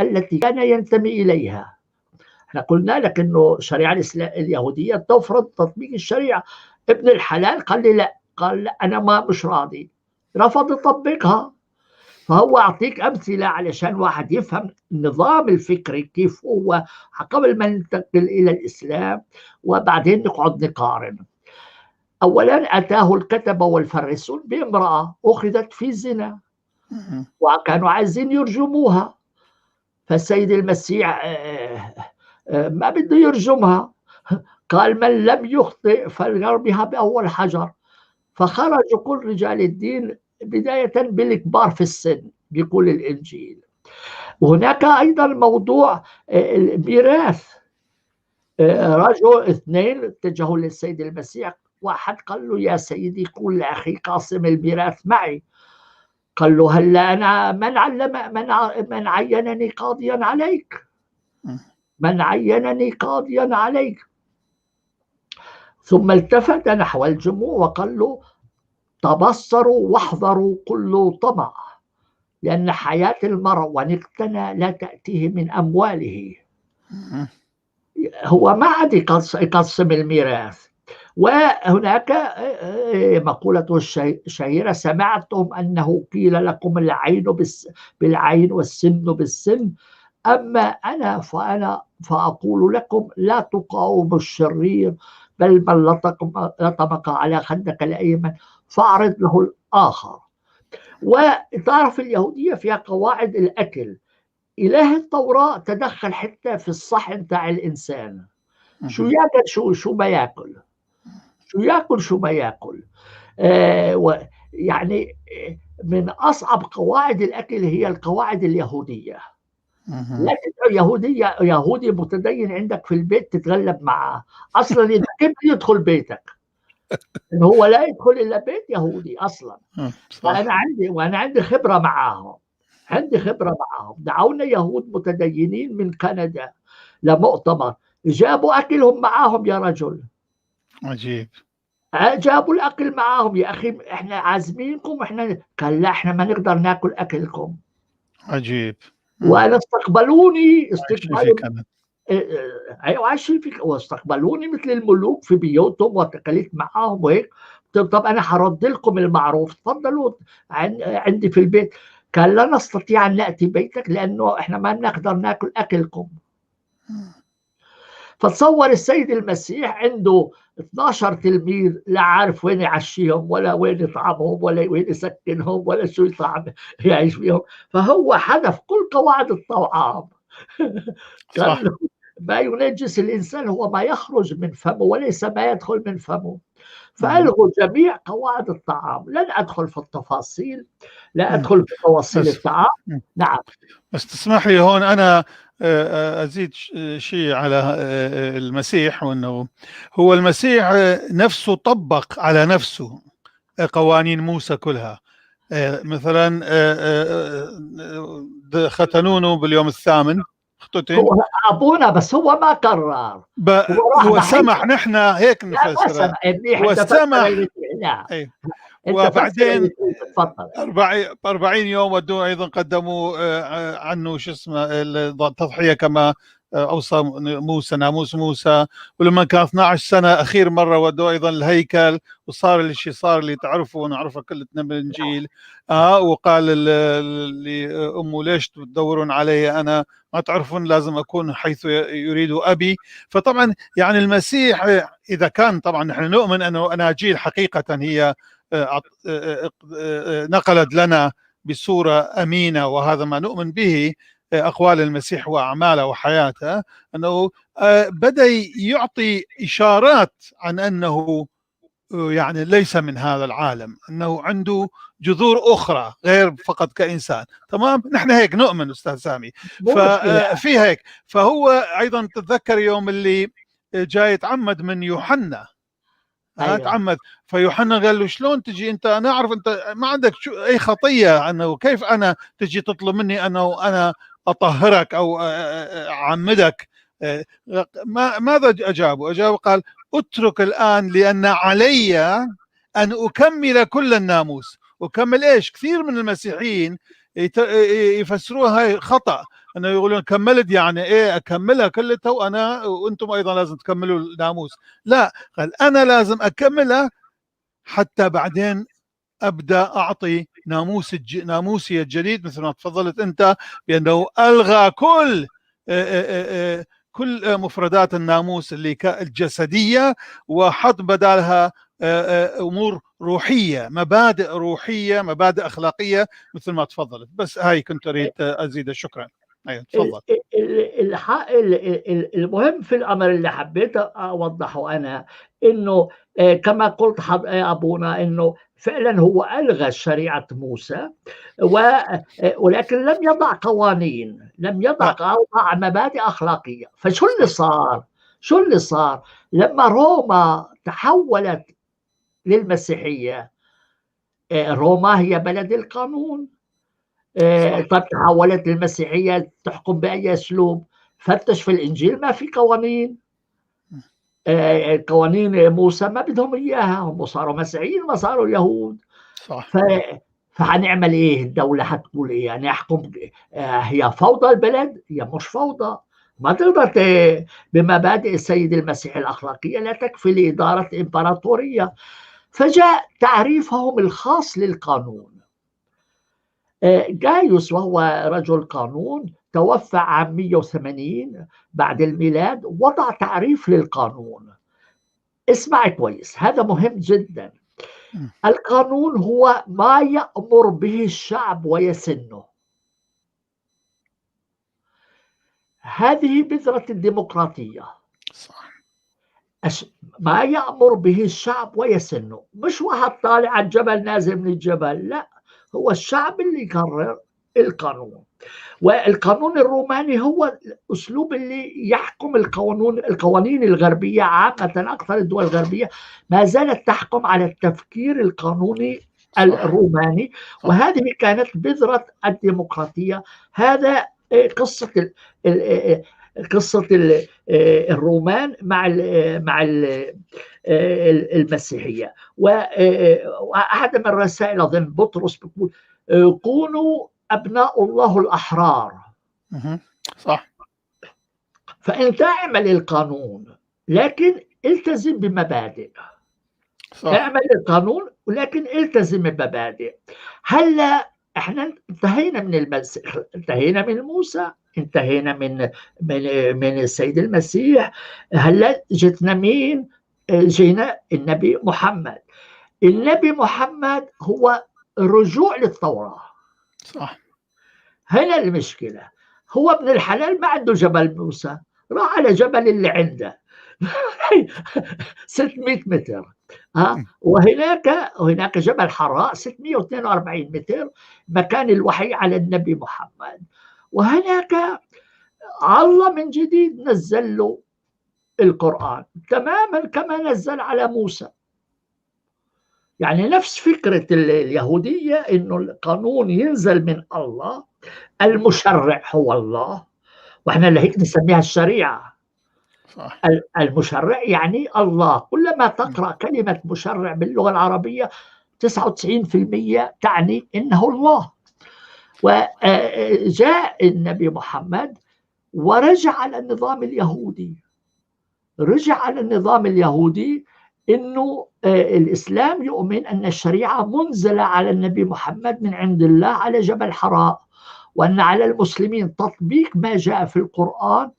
التي كان ينتمي إليها. احنا قلنا لك أنه الشريعة اليهودية تفرض تطبيق الشريعة. ابن الحلال قال لي لا، قال لا أنا ما مش راضي، رفض يطبقها. فهو أعطيك أمثلة علشان واحد يفهم النظام الفكري كيف هو قبل ما ننتقل إلى الإسلام، وبعدين نقعد نقارن. أولا أتاه الكتبة والفريسون بامرأة أخذت في زنا، وكانوا عايزين يرجموها، فالسيد المسيح ما بده يرجمها، قال من لم يخطئ فليرميها بأول حجر. فخرجوا كل رجال الدين بداية بالكبار في السن، بيقول الإنجيل. وهناك أيضا موضوع الميراث، رجل اثنين اتجهوا للسيد المسيح، واحد قال له يا سيدي قل لأخي قاسم الميراث معي. قال له هلا أنا من علم من عينني قاضيا عليك؟ من عينني قاضيا عليك؟ ثم التفت نحو الجموع وقال له تبصروا واحذروا كل طمع، لأن حياة المرء وإن اقتنى لا تأتيه من أمواله. هو ما عاد يقسم الميراث. وهناك مقولة الشهيرة: سمعتم أنه قيل لكم العين بالعين والسن بالسن، أما أنا فأقول لكم لا تقاوموا الشرير، بل من لطمك على خدك الأيمن فاعرض له الآخر. وتعرف اليهودية فيها قواعد الأكل. إله التوراة تدخل حتى في الصحن تاع الإنسان، شو ياكل شو ما ياكل، شو ياكل شو ما ياكل. يعني من أصعب قواعد الأكل هي القواعد اليهودية. لا تدعو يهودي متدين عندك في البيت تتغلب معه أصلا، إذا كيف يدخل بيتك؟ إن هو لا يدخل إلا بيت يهودي أصلا. فأنا عندي خبرة معاهم، دعونا يهود متدينين من كندا لمؤتمر، جابوا أكلهم معاهم يا رجل. عجيب. جابوا الأكل معاهم. يا أخي إحنا عازمينكم، إحنا قال لا إحنا ما نقدر ناكل أكلكم. عجيب. وأنا استقبلوني ايوه عايشين في، واستقبلوني مثل الملوك في بيوتهم، وتكلت معاهم وهيك. طب انا هرد لكم المعروف، تفضلوا عندي في البيت. قال لا نستطيع ان ناتي بيتك لانه احنا ما بنقدر ناكل اكلكم. فتصور السيد المسيح عنده 12 تلميذ، لا عارف وين يعشيهم ولا وين يطعمهم ولا وين يسكنهم ولا شو يطعم يعيش فيهم، فهو حذف كل قواعد الطعام. قال ما ينجس الإنسان هو ما يخرج من فمه وليس ما يدخل من فمه. فألغوا جميع قواعد الطعام. لن أدخل في التفاصيل، لا أدخل في تفاصيل الطعام. نعم. بس تسمح لي هون أنا أزيد شيء على المسيح، وأنه هو المسيح نفسه طبق على نفسه قوانين موسى كلها. مثلا ختنونه باليوم الثامن، هو أبونا بس هو ما قرر، هو سمح، نحن هيك نفسر، هو سمح. وبعدين 40 يوم ودوه أيضا قدموا عنه شو اسمه التضحية كما أوصى موسى، ناموس موسى. ولما كان 12 سنة أخير مرة ودوه أيضا الهيكل، وصار الشيء صار اللي تعرفه ونعرفه كلنا بالإنجيل. وقال لأمه ليش تدورون علي أنا، ما تعرفون لازم أكون حيث يريد أبي. فطبعا يعني المسيح إذا كان طبعا نحن نؤمن أنه أناجيل حقيقة هي نقلت لنا بصورة أمينة، وهذا ما نؤمن به. أقوال المسيح وأعماله وحياته، أنه بدأ يعطي إشارات عن أنه يعني ليس من هذا العالم، أنه عنده جذور أخرى غير فقط كإنسان. تمام، نحن هيك نؤمن أستاذ سامي. ففي هيك، فهو أيضا تتذكر يوم اللي جاي يتعمد من يوحنا. أيوة. تعمد، فيوحنا قال له شلون تجي أنت، أنا أعرف أنت ما عندك أي خطية، أنه كيف أنا تجي تطلب مني أنه أنا أطهرك أو أعمدك؟ ماذا أجابه؟ أجابه قال اترك الآن لأن علي أن أكمل كل الناموس. أكمل إيش؟ كثير من المسيحيين يفسروها خطأ، أنه يقولون كملت يعني إيه أكملها كلها وأنا وأنتم أيضا لازم تكملوا الناموس. لا، قال أنا لازم أكملها حتى بعدين أبدأ أعطي ناموسي الجديد، مثل ما تفضلت أنت بأنه ألغى كل مفردات الناموس اللي الجسدية وحط بدالها أمور روحية، مبادئ روحية، مبادئ أخلاقية مثل ما تفضلت. بس هاي كنت أريد أزيد. شكرا. أيوة تفضل. المهم في الأمر اللي حبيت أوضحه أنا إنه كما قلت أبونا إنه فعلا هو ألغى شريعة موسى، ولكن لم يضع قوانين، لم يضع مبادئ أخلاقية. فشو اللي صار؟ شو اللي صار لما روما تحولت للمسيحية؟ روما هي بلد القانون. طب تحولت للمسيحية تحكم بأي أسلوب؟ فتش في الإنجيل ما في قوانين. قوانين موسى ما بدهم إياها، هم صاروا مسيحيين ما صاروا يهود. صح. فحنعمل إيه؟ الدولة حتقول إيه؟ يعني أحكم هي فوضى البلد؟ هي مش فوضى، ما تقدر بمبادئ السيد المسيح الأخلاقية لا تكفي لإدارة إمبراطورية. فجاء تعريفهم الخاص للقانون. جايوس وهو رجل قانون توفى عام 180 بعد الميلاد، وضع تعريف للقانون. اسمع كويس، هذا مهم جدا. القانون هو ما يأمر به الشعب ويسنه. هذه بذرة الديمقراطية. صح. ما يأمر به الشعب ويسنه، مش واحد طالع على الجبل نازل من الجبل، لا، هو الشعب اللي يقرر القانون. والقانون الروماني هو الأسلوب اللي يحكم القوانين الغربية عامة. أكثر الدول الغربية ما زالت تحكم على التفكير القانوني الروماني، وهذه كانت بذرة الديمقراطية. هذا قصة قصة الرومان مع المسيحية. وأحد من الرسائل أظن بطرس بيقول كونوا أبناء الله الأحرار. صح. فأنت اعمل القانون لكن التزم بمبادئ. صح. اعمل القانون ولكن التزم بمبادئ. هلا احنا انتهينا من المسيح، انتهينا من موسى، انتهينا من من من السيد المسيح. هلا جتنا مين؟ جينا النبي محمد. النبي محمد هو رجوع للتوراة. صح. هنا المشكلة، هو ابن الحلال ما عنده جبل موسى، راح على جبل اللي عنده 600 متر، ها، وهناك جبل حراء 642 متر مكان الوحي على النبي محمد. وهناك الله من جديد نزل له القرآن تماما كما نزل على موسى. يعني نفس فكرة اليهودية إنه القانون ينزل من الله، المشرع هو الله، وإحنا اللي هيك نسميها الشريعة. صح. المشرع يعني الله. كلما تقرأ كلمة مشرع باللغة العربية 99% تعني إنه الله. وجاء النبي محمد ورجع على النظام اليهودي، رجع على النظام اليهودي إنه الإسلام يؤمن أن الشريعة منزلة على النبي محمد من عند الله على جبل حراء، وأن على المسلمين تطبيق ما جاء في القرآن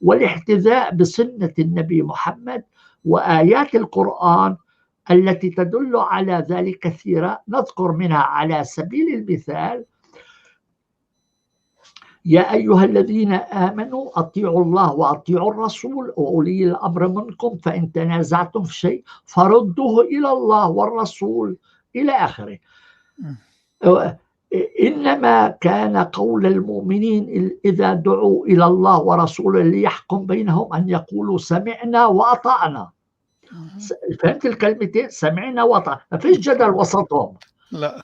والاحتذاء بسنة النبي محمد وآيات القرآن التي تدل على ذلك كثيرة. نذكر منها على سبيل المثال: يا أيها الذين آمنوا أطيعوا الله وأطيعوا الرسول وأولي الأمر منكم، فإن تنازعتم في شيء فردوه إلى الله والرسول، إلى آخره. إنما كان قول المؤمنين إذا دعوا إلى الله ورسوله ليحكم بينهم أن يقولوا سمعنا وأطعنا. فهمت الكلمتين؟ سمعنا وأطعنا، ما فيش جدل وسطهم، لا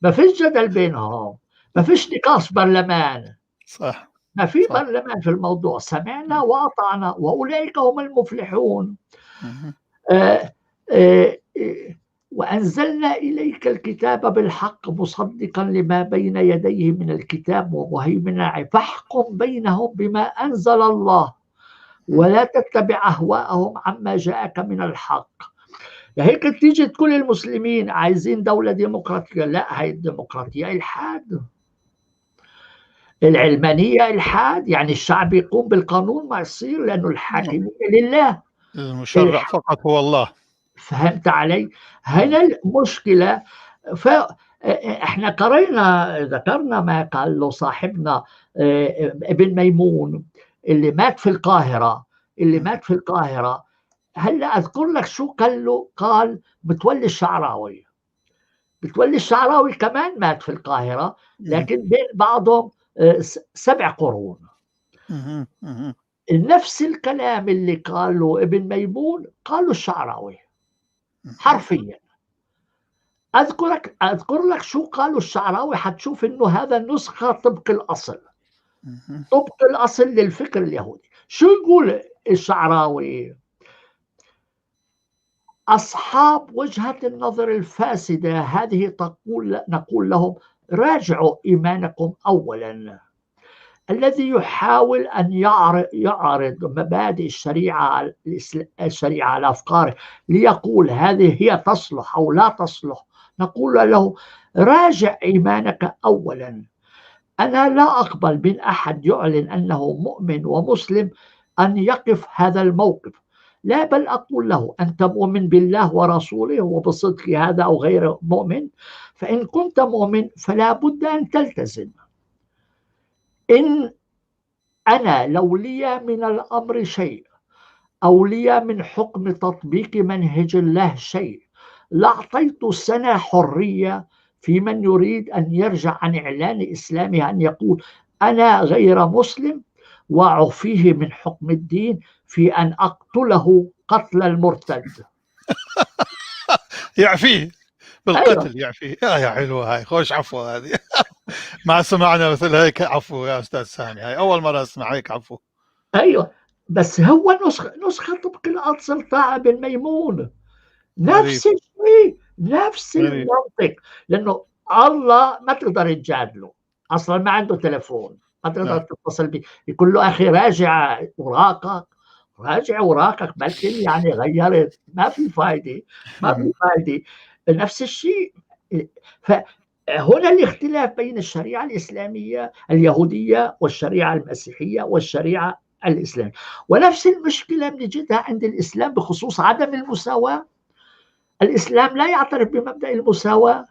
ما فيش جدل بينهم، ما فيش نقاش برلمان، صح، ما في صح. برلمان في الموضوع. سمعنا وأطعنا وأولئك هم المفلحون. وأنزلنا إليك الكتاب بالحق مصدقا لما بين يديه من الكتاب ومهيمنا عليه، فاحكم بينهم بما أنزل الله ولا تتبع أهواءهم عما جاءك من الحق. هيك تيجي تقول المسلمين عايزين دولة ديمقراطية، لا، هاي الديمقراطية إلحاد، العلمانية إلحاد، يعني الشعب يقوم بالقانون ما يصير، لأنه الحاكمية لله، المشرع فقط هو الله. فهمت علي؟ هنا المشكلة. فإحنا قرينا، ذكرنا ما قال له صاحبنا ابن ميمون اللي مات في القاهرة، اللي مات في القاهرة. هلا أذكر لك شو قال له. قال متولي الشعراوي، متولي الشعراوي كمان مات في القاهرة، لكن بين بعضهم 7 قرون. نفس الكلام اللي قاله ابن ميمون قاله الشعراوي حرفيا. أذكر لك شو قالوا الشعراوي، حتشوف إنه هذا النسخة طبق الأصل، طبق الأصل للفكر اليهودي. شو يقول الشعراوي؟ أصحاب وجهة النظر الفاسدة هذه نقول لهم راجعوا إيمانكم أولا. الذي يحاول أن يعرض مبادئ الشريعة على أفكاره ليقول هذه هي تصلح أو لا تصلح، نقول له راجع إيمانك أولا. أنا لا أقبل من أحد يعلن أنه مؤمن ومسلم أن يقف هذا الموقف، لا، بل أقول له أنت مؤمن بالله ورسوله وبصدق هذا أو غير مؤمن، فإن كنت مؤمن فلا بد أن تلتزم. إن أنا لو لي من الأمر شيء أو لي من حكم تطبيق منهج الله شيء لأعطيت سنة حرية في من يريد أن يرجع عن إعلان إسلامه أن يقول أنا غير مسلم، وأعفيه من حكم الدين في أن أقتله قتل المرتد. يعفيه بالقتل. أيوة. يعفيه. يا حلوة هاي، خوش عفو هذه. ما سمعنا مثل هيك عفو يا أستاذ سامي، هاي أول مرة أسمع هيك عفو. أيوة، بس هو نسخة طبق الأصل تاع ابن ميمون، نفس الشيء، نفس المنطق، لأنه الله ما تقدر تجادله أصلا، ما عنده تلفون، ما تقدر تتصل به، يقول له أخي راجع أوراقك، راجع أوراقك، بلكن يعني غيرت، ما في فايدة، ما في فايدة. نفس الشيء. فهنا الاختلاف بين الشريعة الإسلامية اليهودية والشريعة المسيحية والشريعة الإسلامية، ونفس المشكلة بنجدها عند الإسلام بخصوص عدم المساواة. الإسلام لا يعترف بمبدأ المساواة،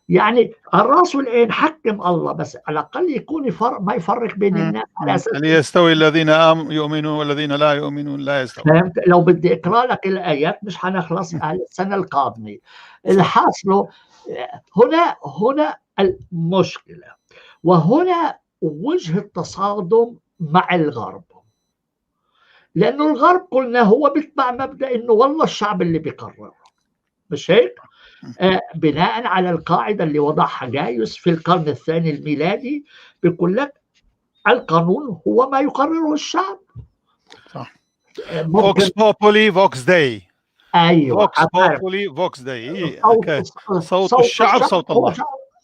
يعني الراس والعين حكم الله، بس على الأقل يكون ما يفرق بين الناس على أساس يستوي الذين يؤمنون والذين لا يؤمنون لا يستوون. فهمت؟ لو بدي أقرأ لك الآيات مش حنخلص السنة القادمة. الحاصل هنا المشكلة، وهنا وجه التصادم مع الغرب، لأنه الغرب قلنا هو بيتبع مبدأ إنه والله الشعب اللي بيقرر، مش هيك؟ بناء على القاعدة اللي وضعها جايوس في القرن الثاني الميلادي، بيقول لك القانون هو ما يقرره الشعب. صح. Vox populi vox dei. ايوه، vox populi vox dei، صوت الشعب صوت الله.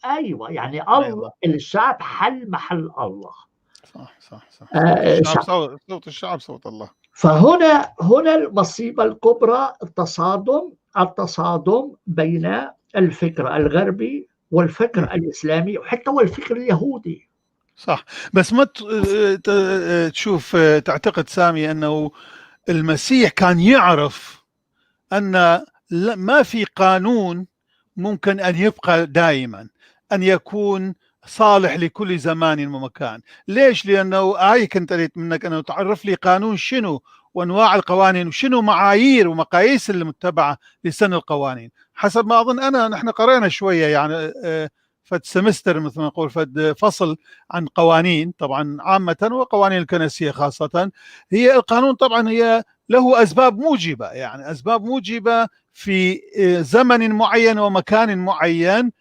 ايوه، يعني الله، أيوة. الشعب حل محل الله. صح صح صح. الشعب صوت الشعب صوت الله. فهنا المصيبة الكبرى، التصادم بين الفكر الغربي والفكر الإسلامي وحتى والفكر اليهودي. صح. بس ما تشوف، تعتقد سامي أنه المسيح كان يعرف أن ما في قانون ممكن أن يبقى دائما، أن يكون صالح لكل زمان ومكان. ليش؟ لأنه هاي كنت أريد منك أنه تعرف لي قانون شنو، وأنواع القوانين، وشنو معايير ومقاييس المتبعة لسن القوانين. حسب ما أظن أنا، نحن قرينا شوية يعني فد semester مثل ما نقول، فد فصل عن قوانين طبعا عامة وقوانين الكنسية خاصة. هي القانون طبعا هي له أسباب موجبة، يعني أسباب موجبة في زمن معين ومكان معين.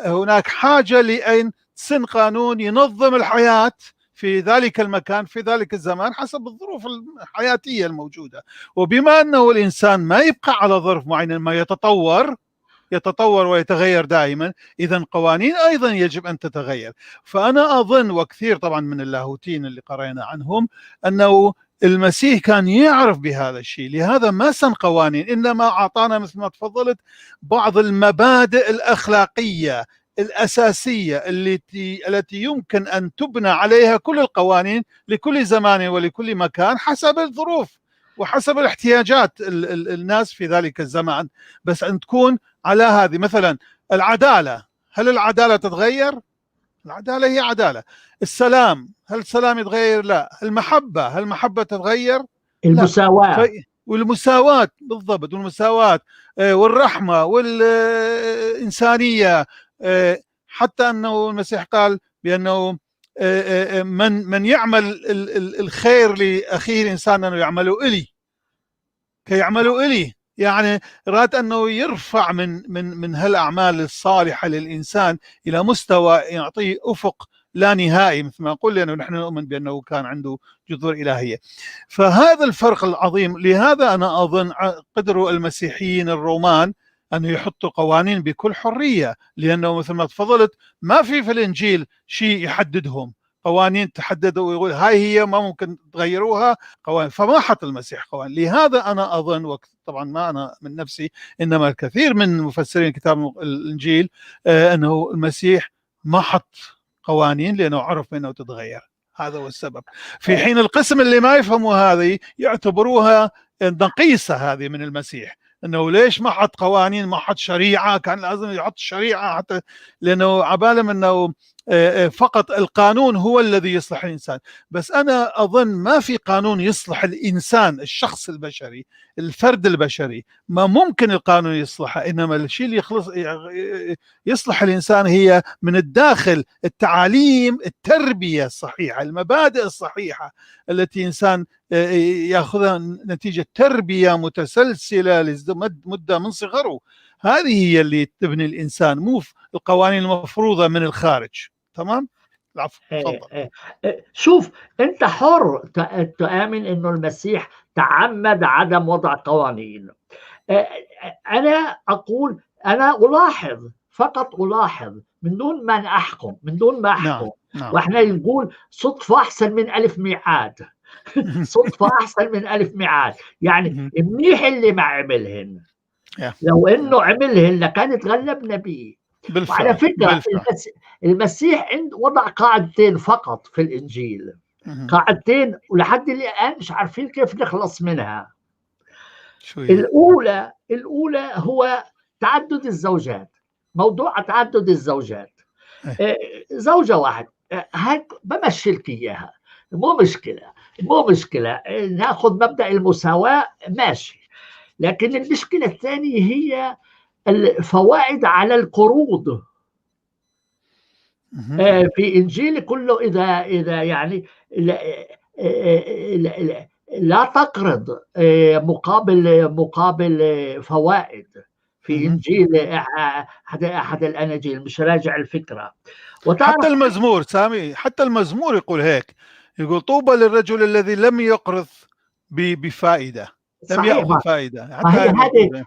هناك حاجة لأن سن قانون ينظم الحياة في ذلك المكان في ذلك الزمان حسب الظروف الحياتية الموجودة. وبما أنه الإنسان ما يبقى على ظرف معين، ما يتطور ويتغير دائما، إذا قوانين أيضا يجب أن تتغير. فأنا أظن، وكثير طبعا من اللاهوتيين اللي قرينا عنهم، أنه المسيح كان يعرف بهذا الشيء، لهذا ما سن قوانين، إنما أعطانا مثل ما تفضلت بعض المبادئ الأخلاقية الأساسية التي يمكن أن تبنى عليها كل القوانين لكل زمان ولكل مكان حسب الظروف وحسب الاحتياجات الناس في ذلك الزمان، بس أن تكون على هذه. مثلا العدالة، هل العدالة تتغير؟ العدالة هي عدالة. السلام، هل السلام يتغير؟ لا. المحبة، هل المحبة تتغير؟ المساواة. والمساواة بالضبط، والمساواة والرحمة والإنسانية. حتى أنه المسيح قال بأنه من يعمل الخير لأخيه الإنسان أنه يعمله إلي، كي يعمله إلي، يعني راد أنه يرفع من من من هالأعمال الصالحة للإنسان إلى مستوى يعطيه أفق لا نهائي مثل ما نقول، لأنه نحن نؤمن بأنه كان عنده جذور إلهية. فهذا الفرق العظيم. لهذا أنا أظن قدروا المسيحيين الرومان أن يحطوا قوانين بكل حرية، لأنه مثل ما تفضلت ما في الإنجيل شيء يحددهم، قوانين تحدد ويقول هاي هي ما ممكن تغيروها قوانين، فما حط المسيح قوانين. لهذا أنا أظن، طبعا ما أنا من نفسي إنما الكثير من مفسرين كتاب الإنجيل، أنه المسيح ما حط قوانين لأنه عرف أنه تتغير. هذا هو السبب. في حين القسم اللي ما يفهموا هذه يعتبروها نقيصة هذه من المسيح، انه ليش ما حط قوانين، ما حط شريعة، كان لازم يحط شريعة حتى، لانه عبالهم انه فقط القانون هو الذي يصلح الانسان. بس انا اظن ما في قانون يصلح الانسان، الشخص البشري، الفرد البشري، ما ممكن القانون يصلحه، انما الشيء اللي يصلح الانسان هي من الداخل، التعاليم، التربية الصحيحة، المبادئ الصحيحة التي انسان ياخذها نتيجة تربيه متسلسله لمدة من صغره. هذه هي اللي تبني الانسان، مو القوانين المفروضة من الخارج. تمام؟ العفو، تفضل. شوف، انت حر تؤمن انه المسيح تعمد عدم وضع قوانين. انا اقول، انا الاحظ فقط، الاحظ من دون ما احكم، من دون ما احكم. نعم. نعم. واحنا نقول صدفة احسن من 1000 ميعاد. صدفة احسن من 1000 ميعاد، يعني منيح اللي ما عملهن. لو انه عملهن لكان تغلبنا به. بالفعل. وعلى فكرة المسيح وضع قاعدتين فقط في الإنجيل، قاعدتين ولحد الآن مش عارفين كيف نخلص منها. الأولى هو تعدد الزوجات، موضوع تعدد الزوجات. زوجة واحد هيك بمشي لك إياها، مو مشكلة، ناخذ مبدأ المساواة ماشي. لكن المشكلة الثانية هي الفوائد على القروض. في إنجيل كله إذا يعني لا تقرض مقابل فوائد. في إنجيل أحد الأناجيل، مش راجع الفكرة. حتى المزمور سامي، حتى المزمور يقول هيك، يقول طوبى للرجل الذي لم يقرض بفائدة، لم يأخذ فائدة.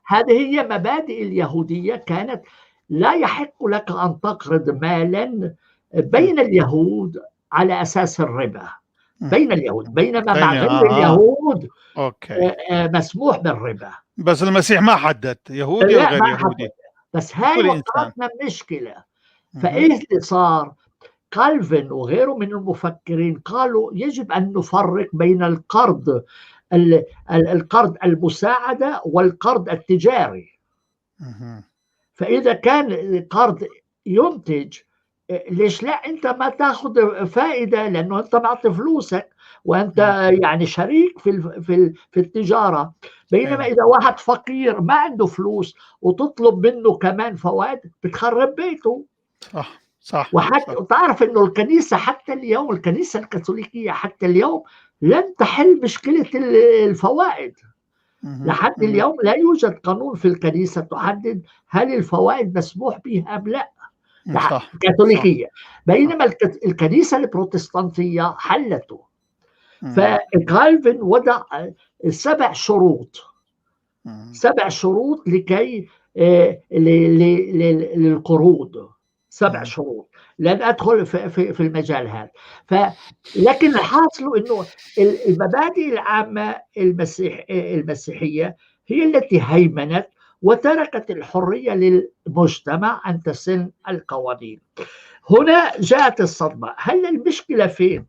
هذه هي مبادئ اليهودية، كانت لا يحق لك أن تقرض مالا بين اليهود على أساس الربا، بين اليهود، بينما مع غير اليهود مسموح بالربا. بس المسيح ما حدد يهودي أو غير يهودي. بس هاي وقعتنا مشكلة. فإيه اللي صار؟ كالفن وغيره من المفكرين قالوا يجب أن نفرق بين القرض القرض المساعدة والقرض التجاري. فإذا كان القرض ينتج ليش لا أنت ما تاخذ فائدة؟ لأنه أنت معطي فلوسك وأنت يعني شريك في التجارة. بينما إذا واحد فقير ما عنده فلوس وتطلب منه كمان فوائد بتخرب بيته. صح صح. وحتى وتعرف انه الكنيسة حتى اليوم، الكنيسة الكاثوليكية حتى اليوم لم تحل مشكلة الفوائد. لحد اليوم لا يوجد قانون في الكنيسة تحدد هل الفوائد مسموح بها ام لا. صح. الكاثوليكية. بينما الكنيسة البروتستانتيه حلته. فكالفن وضع 7 شروط، 7 شروط لكي للقروض، 7 شروط. لن ادخل في المجال هذا. لكن الحاصل انه المبادئ العامة المسيحية هي التي هيمنت وتركت الحرية للمجتمع ان تسن القوانين. هنا جاءت الصدمة. هل المشكلة فين؟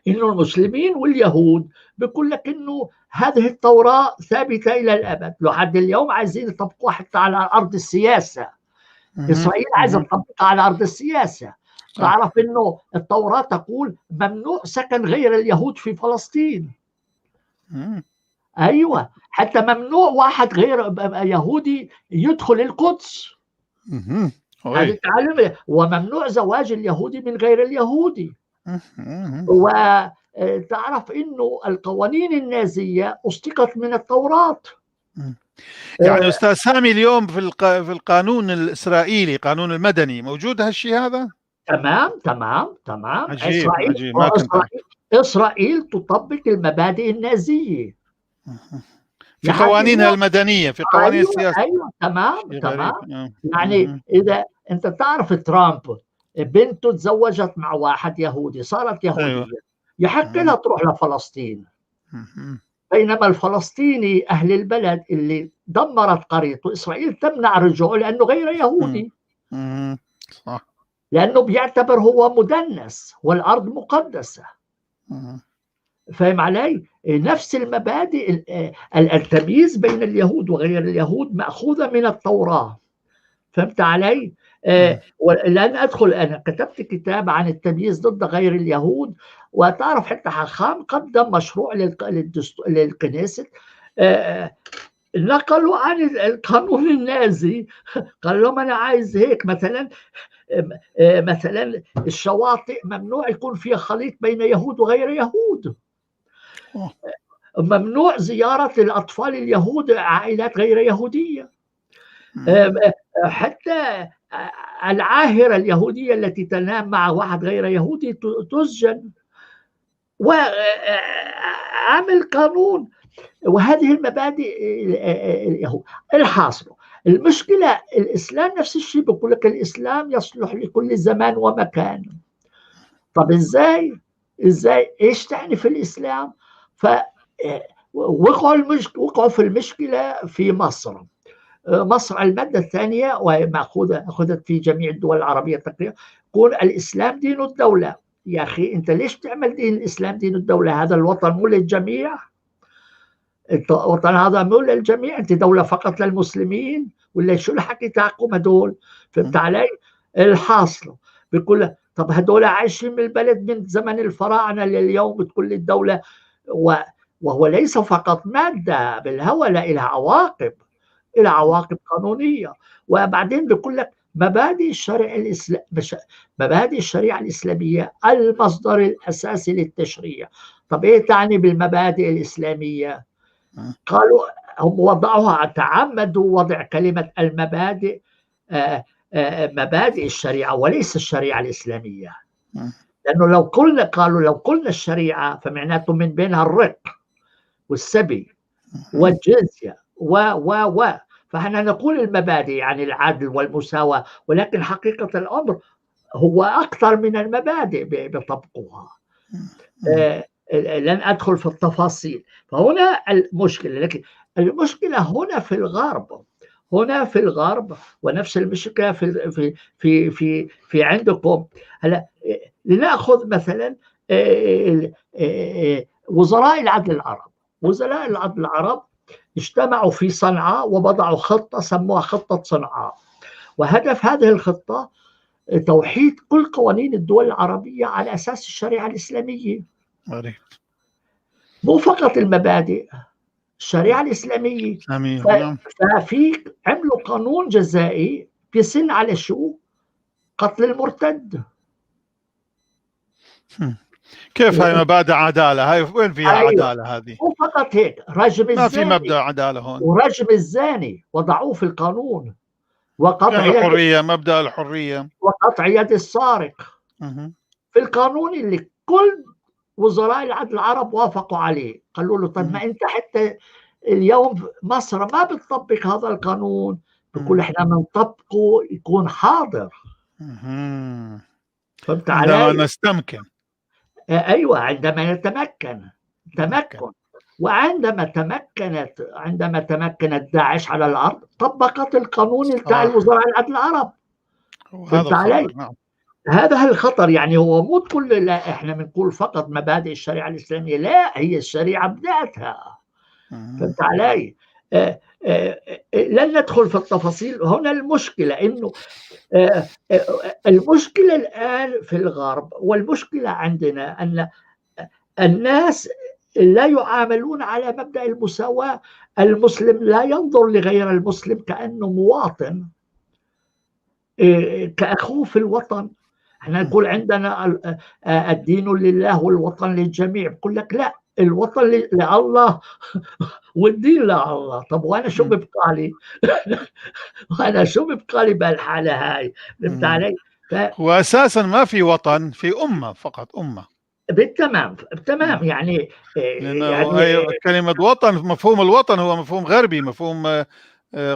انه المسلمين واليهود بيقول لك انه هذه التوراة ثابتة الى الابد، لحد اليوم عايزين يطبقوها حتى على ارض السياسة. اسرائيل عايزه تطبقها على ارض السياسة. تعرف انه التوراة تقول ممنوع سكن غير اليهود في فلسطين. ايوه، حتى ممنوع واحد غير يهودي يدخل القدس. هذه تعلم. وممنوع زواج اليهودي من غير اليهودي. وتعرف انه القوانين النازية اشتقت من التوراة. يعني استاذ سامي اليوم في القانون الاسرائيلي، قانون المدني، موجود هالشيء هذا؟ تمام تمام تمام. عجيب. اسرائيل، عجيب. ما كنت اسرائيل تطبق المبادئ النازية في قوانينها المدنية، في قوانين السياسة. ايوه تمام تمام. يعني اذا انت تعرف ترامب بنته تزوجت مع واحد يهودي، صارت يهودية. أيوة. يحق لها تروح لفلسطين. بينما الفلسطيني أهل البلد اللي دمرت قريته إسرائيل تمنع رجوعه لأنه غير يهودي. صح. لأنه بيعتبر هو مدنس والأرض مقدسة. فاهم علي؟ نفس المبادئ، التمييز بين اليهود وغير اليهود مأخوذة من التوراة. فهمت علي؟ ولن أدخل، أنا كتبت كتاب عن التمييز ضد غير اليهود، وتعرف حتى حاخام قدم مشروع للكنيسة، نقلوا عن القانون النازي، قال لهم أنا عايز هيك مثلا، مثلا الشواطئ ممنوع يكون فيها خليط بين يهود وغير يهود، ممنوع زيارة الأطفال اليهود عائلات غير يهودية، حتى العاهرة اليهودية التي تنام مع واحد غير يهودي تسجن. وعمل قانون، وهذه المبادئ اليهود. الحاصل المشكلة الإسلام نفس الشيء، بيقول لك الإسلام يصلح لكل زمان ومكان. طب إزاي؟ إزاي؟ إيش تعني في الإسلام؟ وقعوا في المشكلة في مصر. مصر المادة الثانية وهي مأخوذة أخذت في جميع الدول العربية تقريبا، قول الإسلام دين الدولة. يا أخي أنت ليش تعمل دين الإسلام دين الدولة؟ هذا الوطن مو للجميع، الوطن هذا مو للجميع، أنت دولة فقط للمسلمين ولا شو الحكي تاعكم هدول؟ فهمت علي؟ الحاصل بيقول طب هدول عايشين بالبلد من زمن الفراعنة لليوم، بتقول الدولة، وهو ليس فقط مادة بالهوى، لا إلها عواقب، إلى عواقب قانونية. وبعدين بيقول لك مبادئ الشريعة الإسلام، مبادئ الشريعة الإسلامية المصدر الأساسي للتشريع. طب إيه تعني بالمبادئ الإسلامية؟ قالوا هم وضعوها، تعمدوا وضع كلمة المبادئ، مبادئ الشريعة وليس الشريعة الإسلامية، لأنه لو قلنا، قالوا لو قلنا الشريعة فمعناته من بينها الرق والسبي والجزية و و و فاحنا نقول المبادئ يعني العدل والمساواة، ولكن حقيقة الأمر هو أكثر من المبادئ بطبقها. لن أدخل في التفاصيل. فهنا المشكلة، لكن المشكلة هنا في الغرب، هنا في الغرب، ونفس المشكلة في في في في, في عندكم. هلا لنأخذ مثلا وزراء العدل العرب، وزراء العدل العرب اجتمعوا في صنعاء ووضعوا خطة سموها خطة صنعاء، وهدف هذه الخطة توحيد كل قوانين الدول العربية على أساس الشريعة الإسلامية. غريب. مو فقط المبادئ، الشريعة الإسلامية. ففي عملوا قانون جزائي بيسن على شو؟ قتل المرتد. كيف هاي مبادئ عدالة؟ هاي وين فيها عدالة هذه؟ مو فقط هيك، رجم الزاني، ما في مبدأ عدالة هون، ورجم الزاني وضعوه في القانون، وقطع الحرية، مبدأ الحرية، وقطع يد السارق في القانون اللي كل وزراء العدل العرب وافقوا عليه. قالوا له طيب ما انت حتى اليوم مصر ما بتطبق هذا القانون، بقول احنا بنطبقه يكون حاضر. فهمت علي؟ عندما نستمكن. ايوه، عندما نتمكن، تمكن. وعندما تمكنت، عندما تمكنت داعش على الارض طبقت القانون بتاع الوزراء العدل العرب. فهمت علي؟ نعم. هذا الخطر. يعني هو مو تقول لا احنا بنقول فقط مبادئ الشريعة الاسلامية، لا، هي الشريعة بذاتها. فهمت علي؟ لن ندخل في التفاصيل هنا. المشكلة انه المشكلة الان في الغرب والمشكلة عندنا ان الناس لا يعاملون على مبدا المساواة. المسلم لا ينظر لغير المسلم كانه مواطن، كاخوه في الوطن. احنا نقول عندنا الدين لله والوطن للجميع، بقول لك لا، الوطن لله والدين لله. طب وانا شو ببقى لي؟ وانا شو ببقى لي بهالحالة هاي؟ فهمت علي؟ واساسا ما في وطن، في امه فقط، امه. بالتمام، تمام. يعني يعني كلمة وطن، مفهوم الوطن هو مفهوم غربي، مفهوم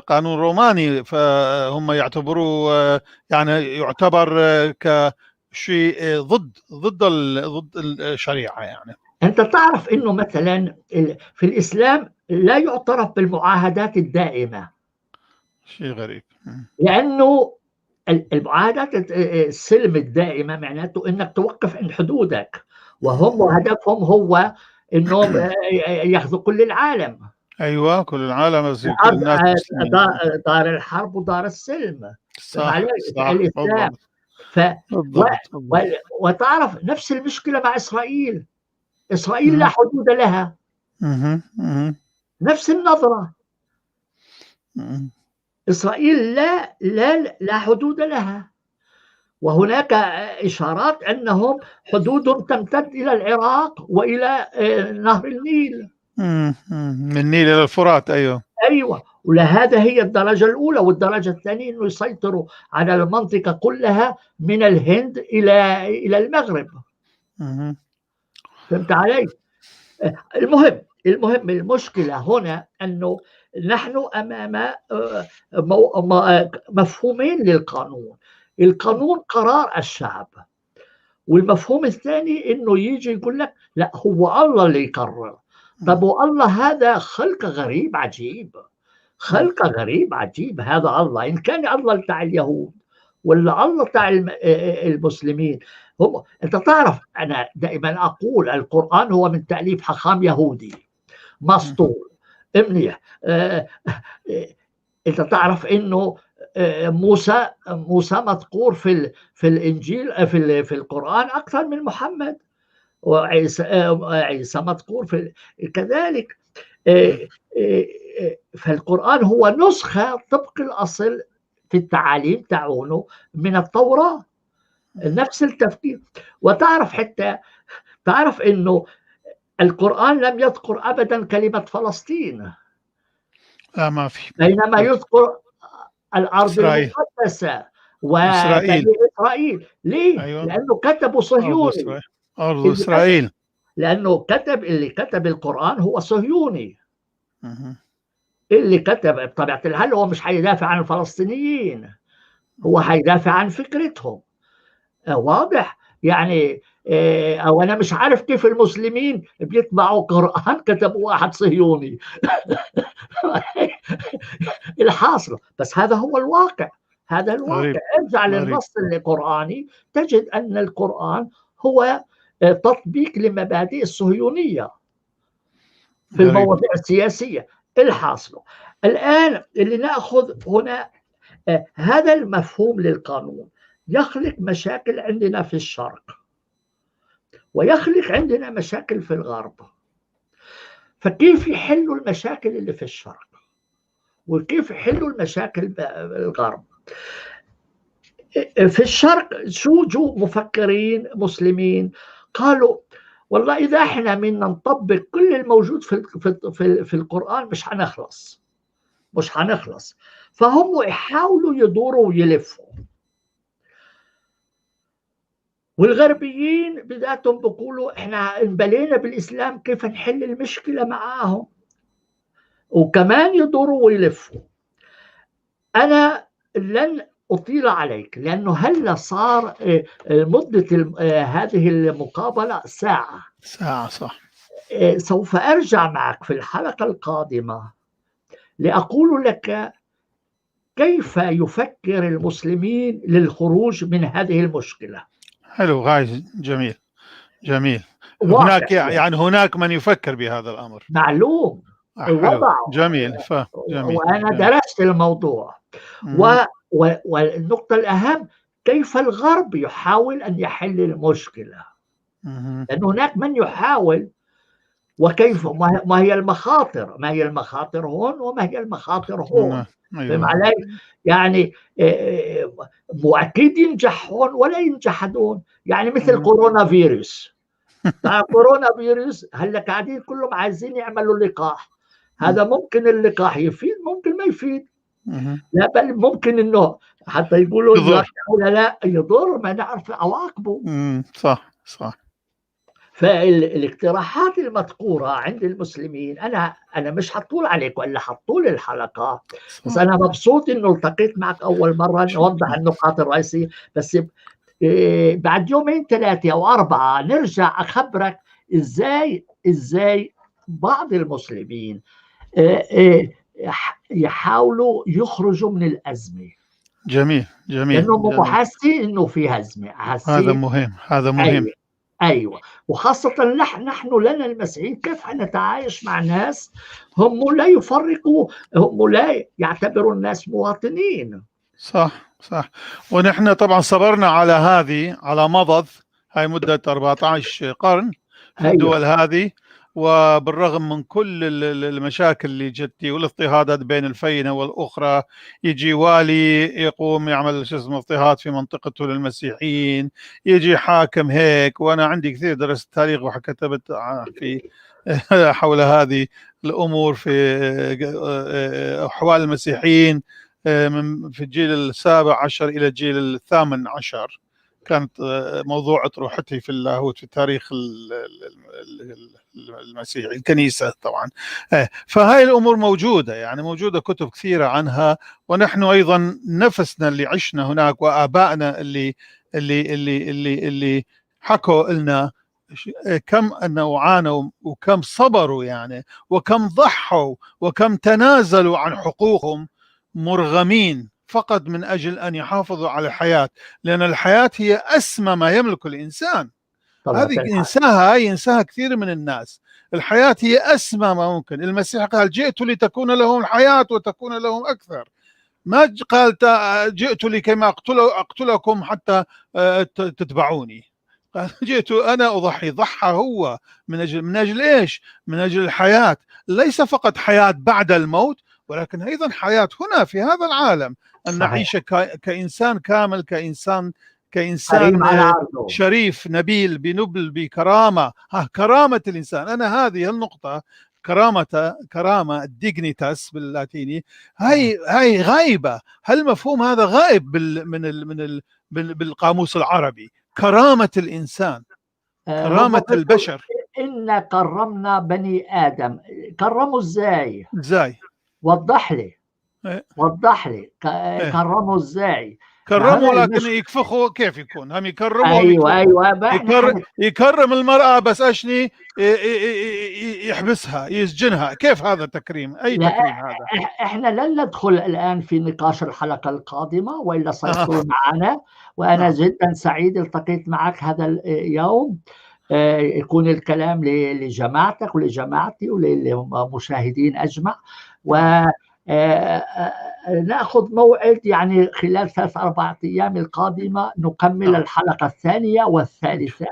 قانون روماني، فهم يعتبروه يعني يعتبر كشيء ضد الشريعة. يعني أنت تعرف إنه مثلا في الإسلام لا يعترف بالمعاهدات الدائمة. شيء غريب. لأنه المعاهدات السلم الدائمة معناته إنك توقف عند حدودك، وهم هدفهم هو إنهم ياخذوا كل العالم. ايوه، كل العالم، كل الناس، دار الحرب ودار السلم. صح، صح، الاسلام. وتعرف نفس المشكلة مع اسرائيل. اسرائيل لا حدود لها. نفس النظرة. اسرائيل لا لا لا حدود لها، وهناك اشارات انهم حدودهم تمتد الى العراق والى نهر النيل. من النيل الى الفرات. ايوه ايوه، ولهذا هي الدرجة الاولى. والدرجة الثانية انه يسيطروا على المنطقة كلها من الهند الى المغرب. فهمت علي؟ المهم المشكلة هنا انه نحن امام مفهومين للقانون. القانون قرار الشعب، والمفهوم الثاني انه يجي يقول لك لا، هو الله اللي يقرر. طب والله هذا خلق غريب عجيب، خلق غريب عجيب هذا الله. إن كان الله بتاع اليهود ولا الله بتاع المسلمين. هم أنت تعرف، أنا دائما أقول القرآن هو من تأليف حخام يهودي مسطول منيح. أنت تعرف إنه موسى مذكور في الإنجيل، في القرآن أكثر من محمد، وعيسى مذكور في كذلك. فالقرآن هو نسخة طبق الأصل في التعاليم تاعونه من التوراة، نفس التفكير. وتعرف حتى تعرف إنه القرآن لم يذكر أبدا كلمة فلسطين. لا، ما في. بينما يذكر الأرض المقدسة وإسرائيل. إسرائيل ليه؟ أيوة. لأنه كتبوا صهيوني، أرض إسرائيل. لأنه كتب، اللي كتب القرآن هو صهيوني. اللي كتب بطبيعة الحال هو مش حيدافع عن الفلسطينيين، هو حيدافع عن فكرتهم. واضح يعني. أو أنا مش عارف كيف المسلمين بيتبعوا قرآن كتبوا واحد صهيوني. الحاصل، بس هذا هو الواقع، هذا الواقع. ارجع للنص القرآني تجد أن القرآن هو تطبيق لمبادئ الصهيونية في المواضيع السياسية. الحاصل الآن اللي نأخذ هنا هذا المفهوم للقانون. يخلق مشاكل عندنا في الشرق ويخلق عندنا مشاكل في الغرب. فكيف يحلوا المشاكل اللي في الشرق وكيف يحلوا المشاكل بالغرب؟ في الشرق شو جو مفكرين مسلمين قالوا والله إذا إحنا بدنا نطبق كل الموجود في القرآن مش حنخلص، مش حنخلص. فهم يحاولوا يدوروا ويلفوا. والغربيين بذاتهم بيقولوا احنا انبلينا بالاسلام، كيف نحل المشكلة معاهم؟ وكمان يدوروا ويلفوا. انا لن اطيل عليك لانه هلا صار مده هذه المقابلة ساعة. ساعة صح. سوف ارجع معك في الحلقة القادمة لاقول لك كيف يفكر المسلمين للخروج من هذه المشكلة. حلو، غاية، جميل جميل. هناك يعني هناك من يفكر بهذا الأمر. معلوم. وضع. جميل. جميل. وأنا درست الموضوع. والنقطة الأهم كيف الغرب يحاول أن يحل المشكلة، لأن هناك من يحاول، وكيف ما هي المخاطر، ما هي المخاطر هون وما هي المخاطر هون. فهم علي؟ يعني مو اكيد ينجح هون ولا ينجح هون، يعني مثل كورونا فيروس. كورونا فيروس هلا قاعدين كلهم عايزين يعملوا لقاح، هذا ممكن اللقاح يفيد ممكن ما يفيد، لا بل ممكن انه حتى يقولوا يضر ولا لا يضر، ما نعرف عواقبه. صح صح. فالاقتراحات المذكورة عند المسلمين، أنا مش حطول عليك ولا حطول الحلقة، بس أنا مبسوط إنه التقيت معك أول مرة نوضح النقاط الرئيسية. بس بعد يومين 3 أو 4 نرجع أخبرك إزاي بعض المسلمين يحاولوا يخرجوا من الأزمة. جميل جميل. لأنهم حاسين إنه في أزمة. هذا مهم، هذا مهم. أيوة. وخاصة نحن لنا المسيحيين كيف نتعايش مع ناس هم لا يفرقوا، هم لا يعتبروا الناس مواطنين. صح صح. ونحن طبعا صبرنا على هذه، على مضض هاي مدة 14 قرن في الدول هذه، وبالرغم من كل المشاكل اللي جتي والاضطهادات بين الفينة والأخرى، يجي والي يقوم يعمل شو اسمه اضطهاد في منطقته للمسيحيين، يجي حاكم هيك. وأنا عندي كثير درست تاريخ وكتبت في حول هذه الأمور في أحوال المسيحيين من في الجيل 17 إلى الجيل 18، كانت موضوع أطروحتي في اللاهوت في التاريخ المسيحي الكنيسة طبعا. فهاي الأمور موجودة، يعني موجودة كتب كثيرة عنها. ونحن أيضا نفسنا اللي عشنا هناك وآبائنا اللي اللي اللي اللي اللي حكوا لنا كم أنه عانوا وكم صبروا يعني، وكم ضحوا وكم تنازلوا عن حقوقهم مرغمين فقط من أجل أن يحافظوا على الحياة، لأن الحياة هي أسمى ما يملك الإنسان. هذه ينساها، ينساها كثير من الناس. الحياة هي أسمى ما ممكن. المسيح قال جئت لتكون لهم الحياة وتكون لهم أكثر، ما قال جئت لكي ما أقتلكم حتى تتبعوني. قال جئت أنا أضحي. ضحى هو من أجل، من أجل إيش؟ من أجل الحياة، ليس فقط حياة بعد الموت، ولكن أيضا حياة هنا في هذا العالم، أن نعيش كإنسان كامل، كإنسان شريف نبيل بنبل بكرامة. كرامة الإنسان. أنا هذه النقطة، كرامة، كرامة dignitas باللاتيني، هاي غايبة. هل المفهوم هذا غائب من ال من ال بالقاموس العربي؟ كرامة الإنسان، كرامة البشر. إن كرمنا بني آدم. كرموا إزاي؟ إزاي؟ وضح لي. وضح لي كرموا ازاي؟ كرموا لكن يكفخوا كيف يكون؟ هم يكرموا. ايوه ايوه. يكرم المرأة بس اشني يحبسها يسجنها، كيف هذا التكريم؟ اي تكريم هذا؟ احنا لن ندخل الان في نقاش الحلقة القادمة والا سيطول معنا. وانا جدا سعيد التقيت معك هذا اليوم. يكون الكلام لجماعتك ولجماعتي وللمشاهدين اجمع. نأخذ موعد يعني خلال 3-4 أيام القادمة نكمل الحلقة الثانية والثالثة.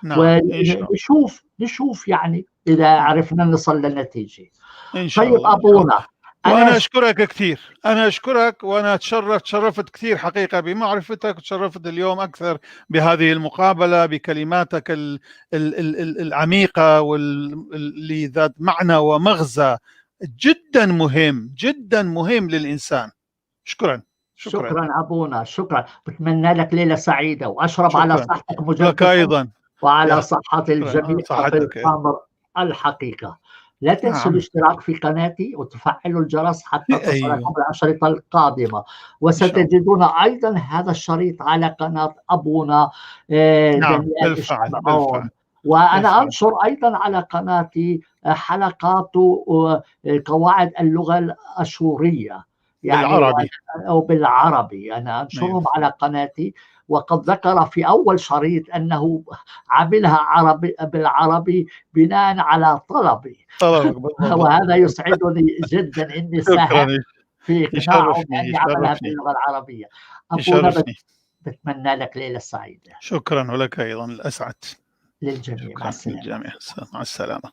نعم. ونشوف نشوف يعني إذا عرفنا نصل للنتيجة. إن شاء طيب الله. أبونا، وأنا أشكرك كثير، أنا أشكرك، وأنا تشرفت كثير حقيقة بمعرفتك، وتشرفت اليوم أكثر بهذه المقابلة، بكلماتك العميقة واللي ذات معنى ومغزى جدا مهم، جدا مهم للإنسان. شكرا. شكرا. شكرا أبونا، شكرا. بتمنى لك ليلة سعيدة، وأشرب على صحتك مجددا لك أيضا، وعلى صحة الجميع في الأمر الحقيقة. لا تنسوا الاشتراك في قناتي وتفعلوا الجرس حتى تصلكم الأشرطة القادمة، وستجدون أيضا هذا الشريط على قناة أبونا نعم. دانيال. بالفعل. وأنا بالفعل. أنشر أيضا على قناتي حلقات قواعد اللغة الأشورية يعني بالعربي، أو بالعربي، أنا أنشرهم على قناتي. وقد ذكر في أول شريط أنه عملها عربي بالعربي بناء على طلبي. طلبك بالضبط. وهذا يسعدني جدا إني ساهمت في إقناعه بأن يعملها باللغة العربية. أبونا يشرفني. بتمنى لك ليلة سعيدة. شكرا، ولك أيضا الأسعد. للجميع. مع شكرا السلامة. للجميع، مع السلامة.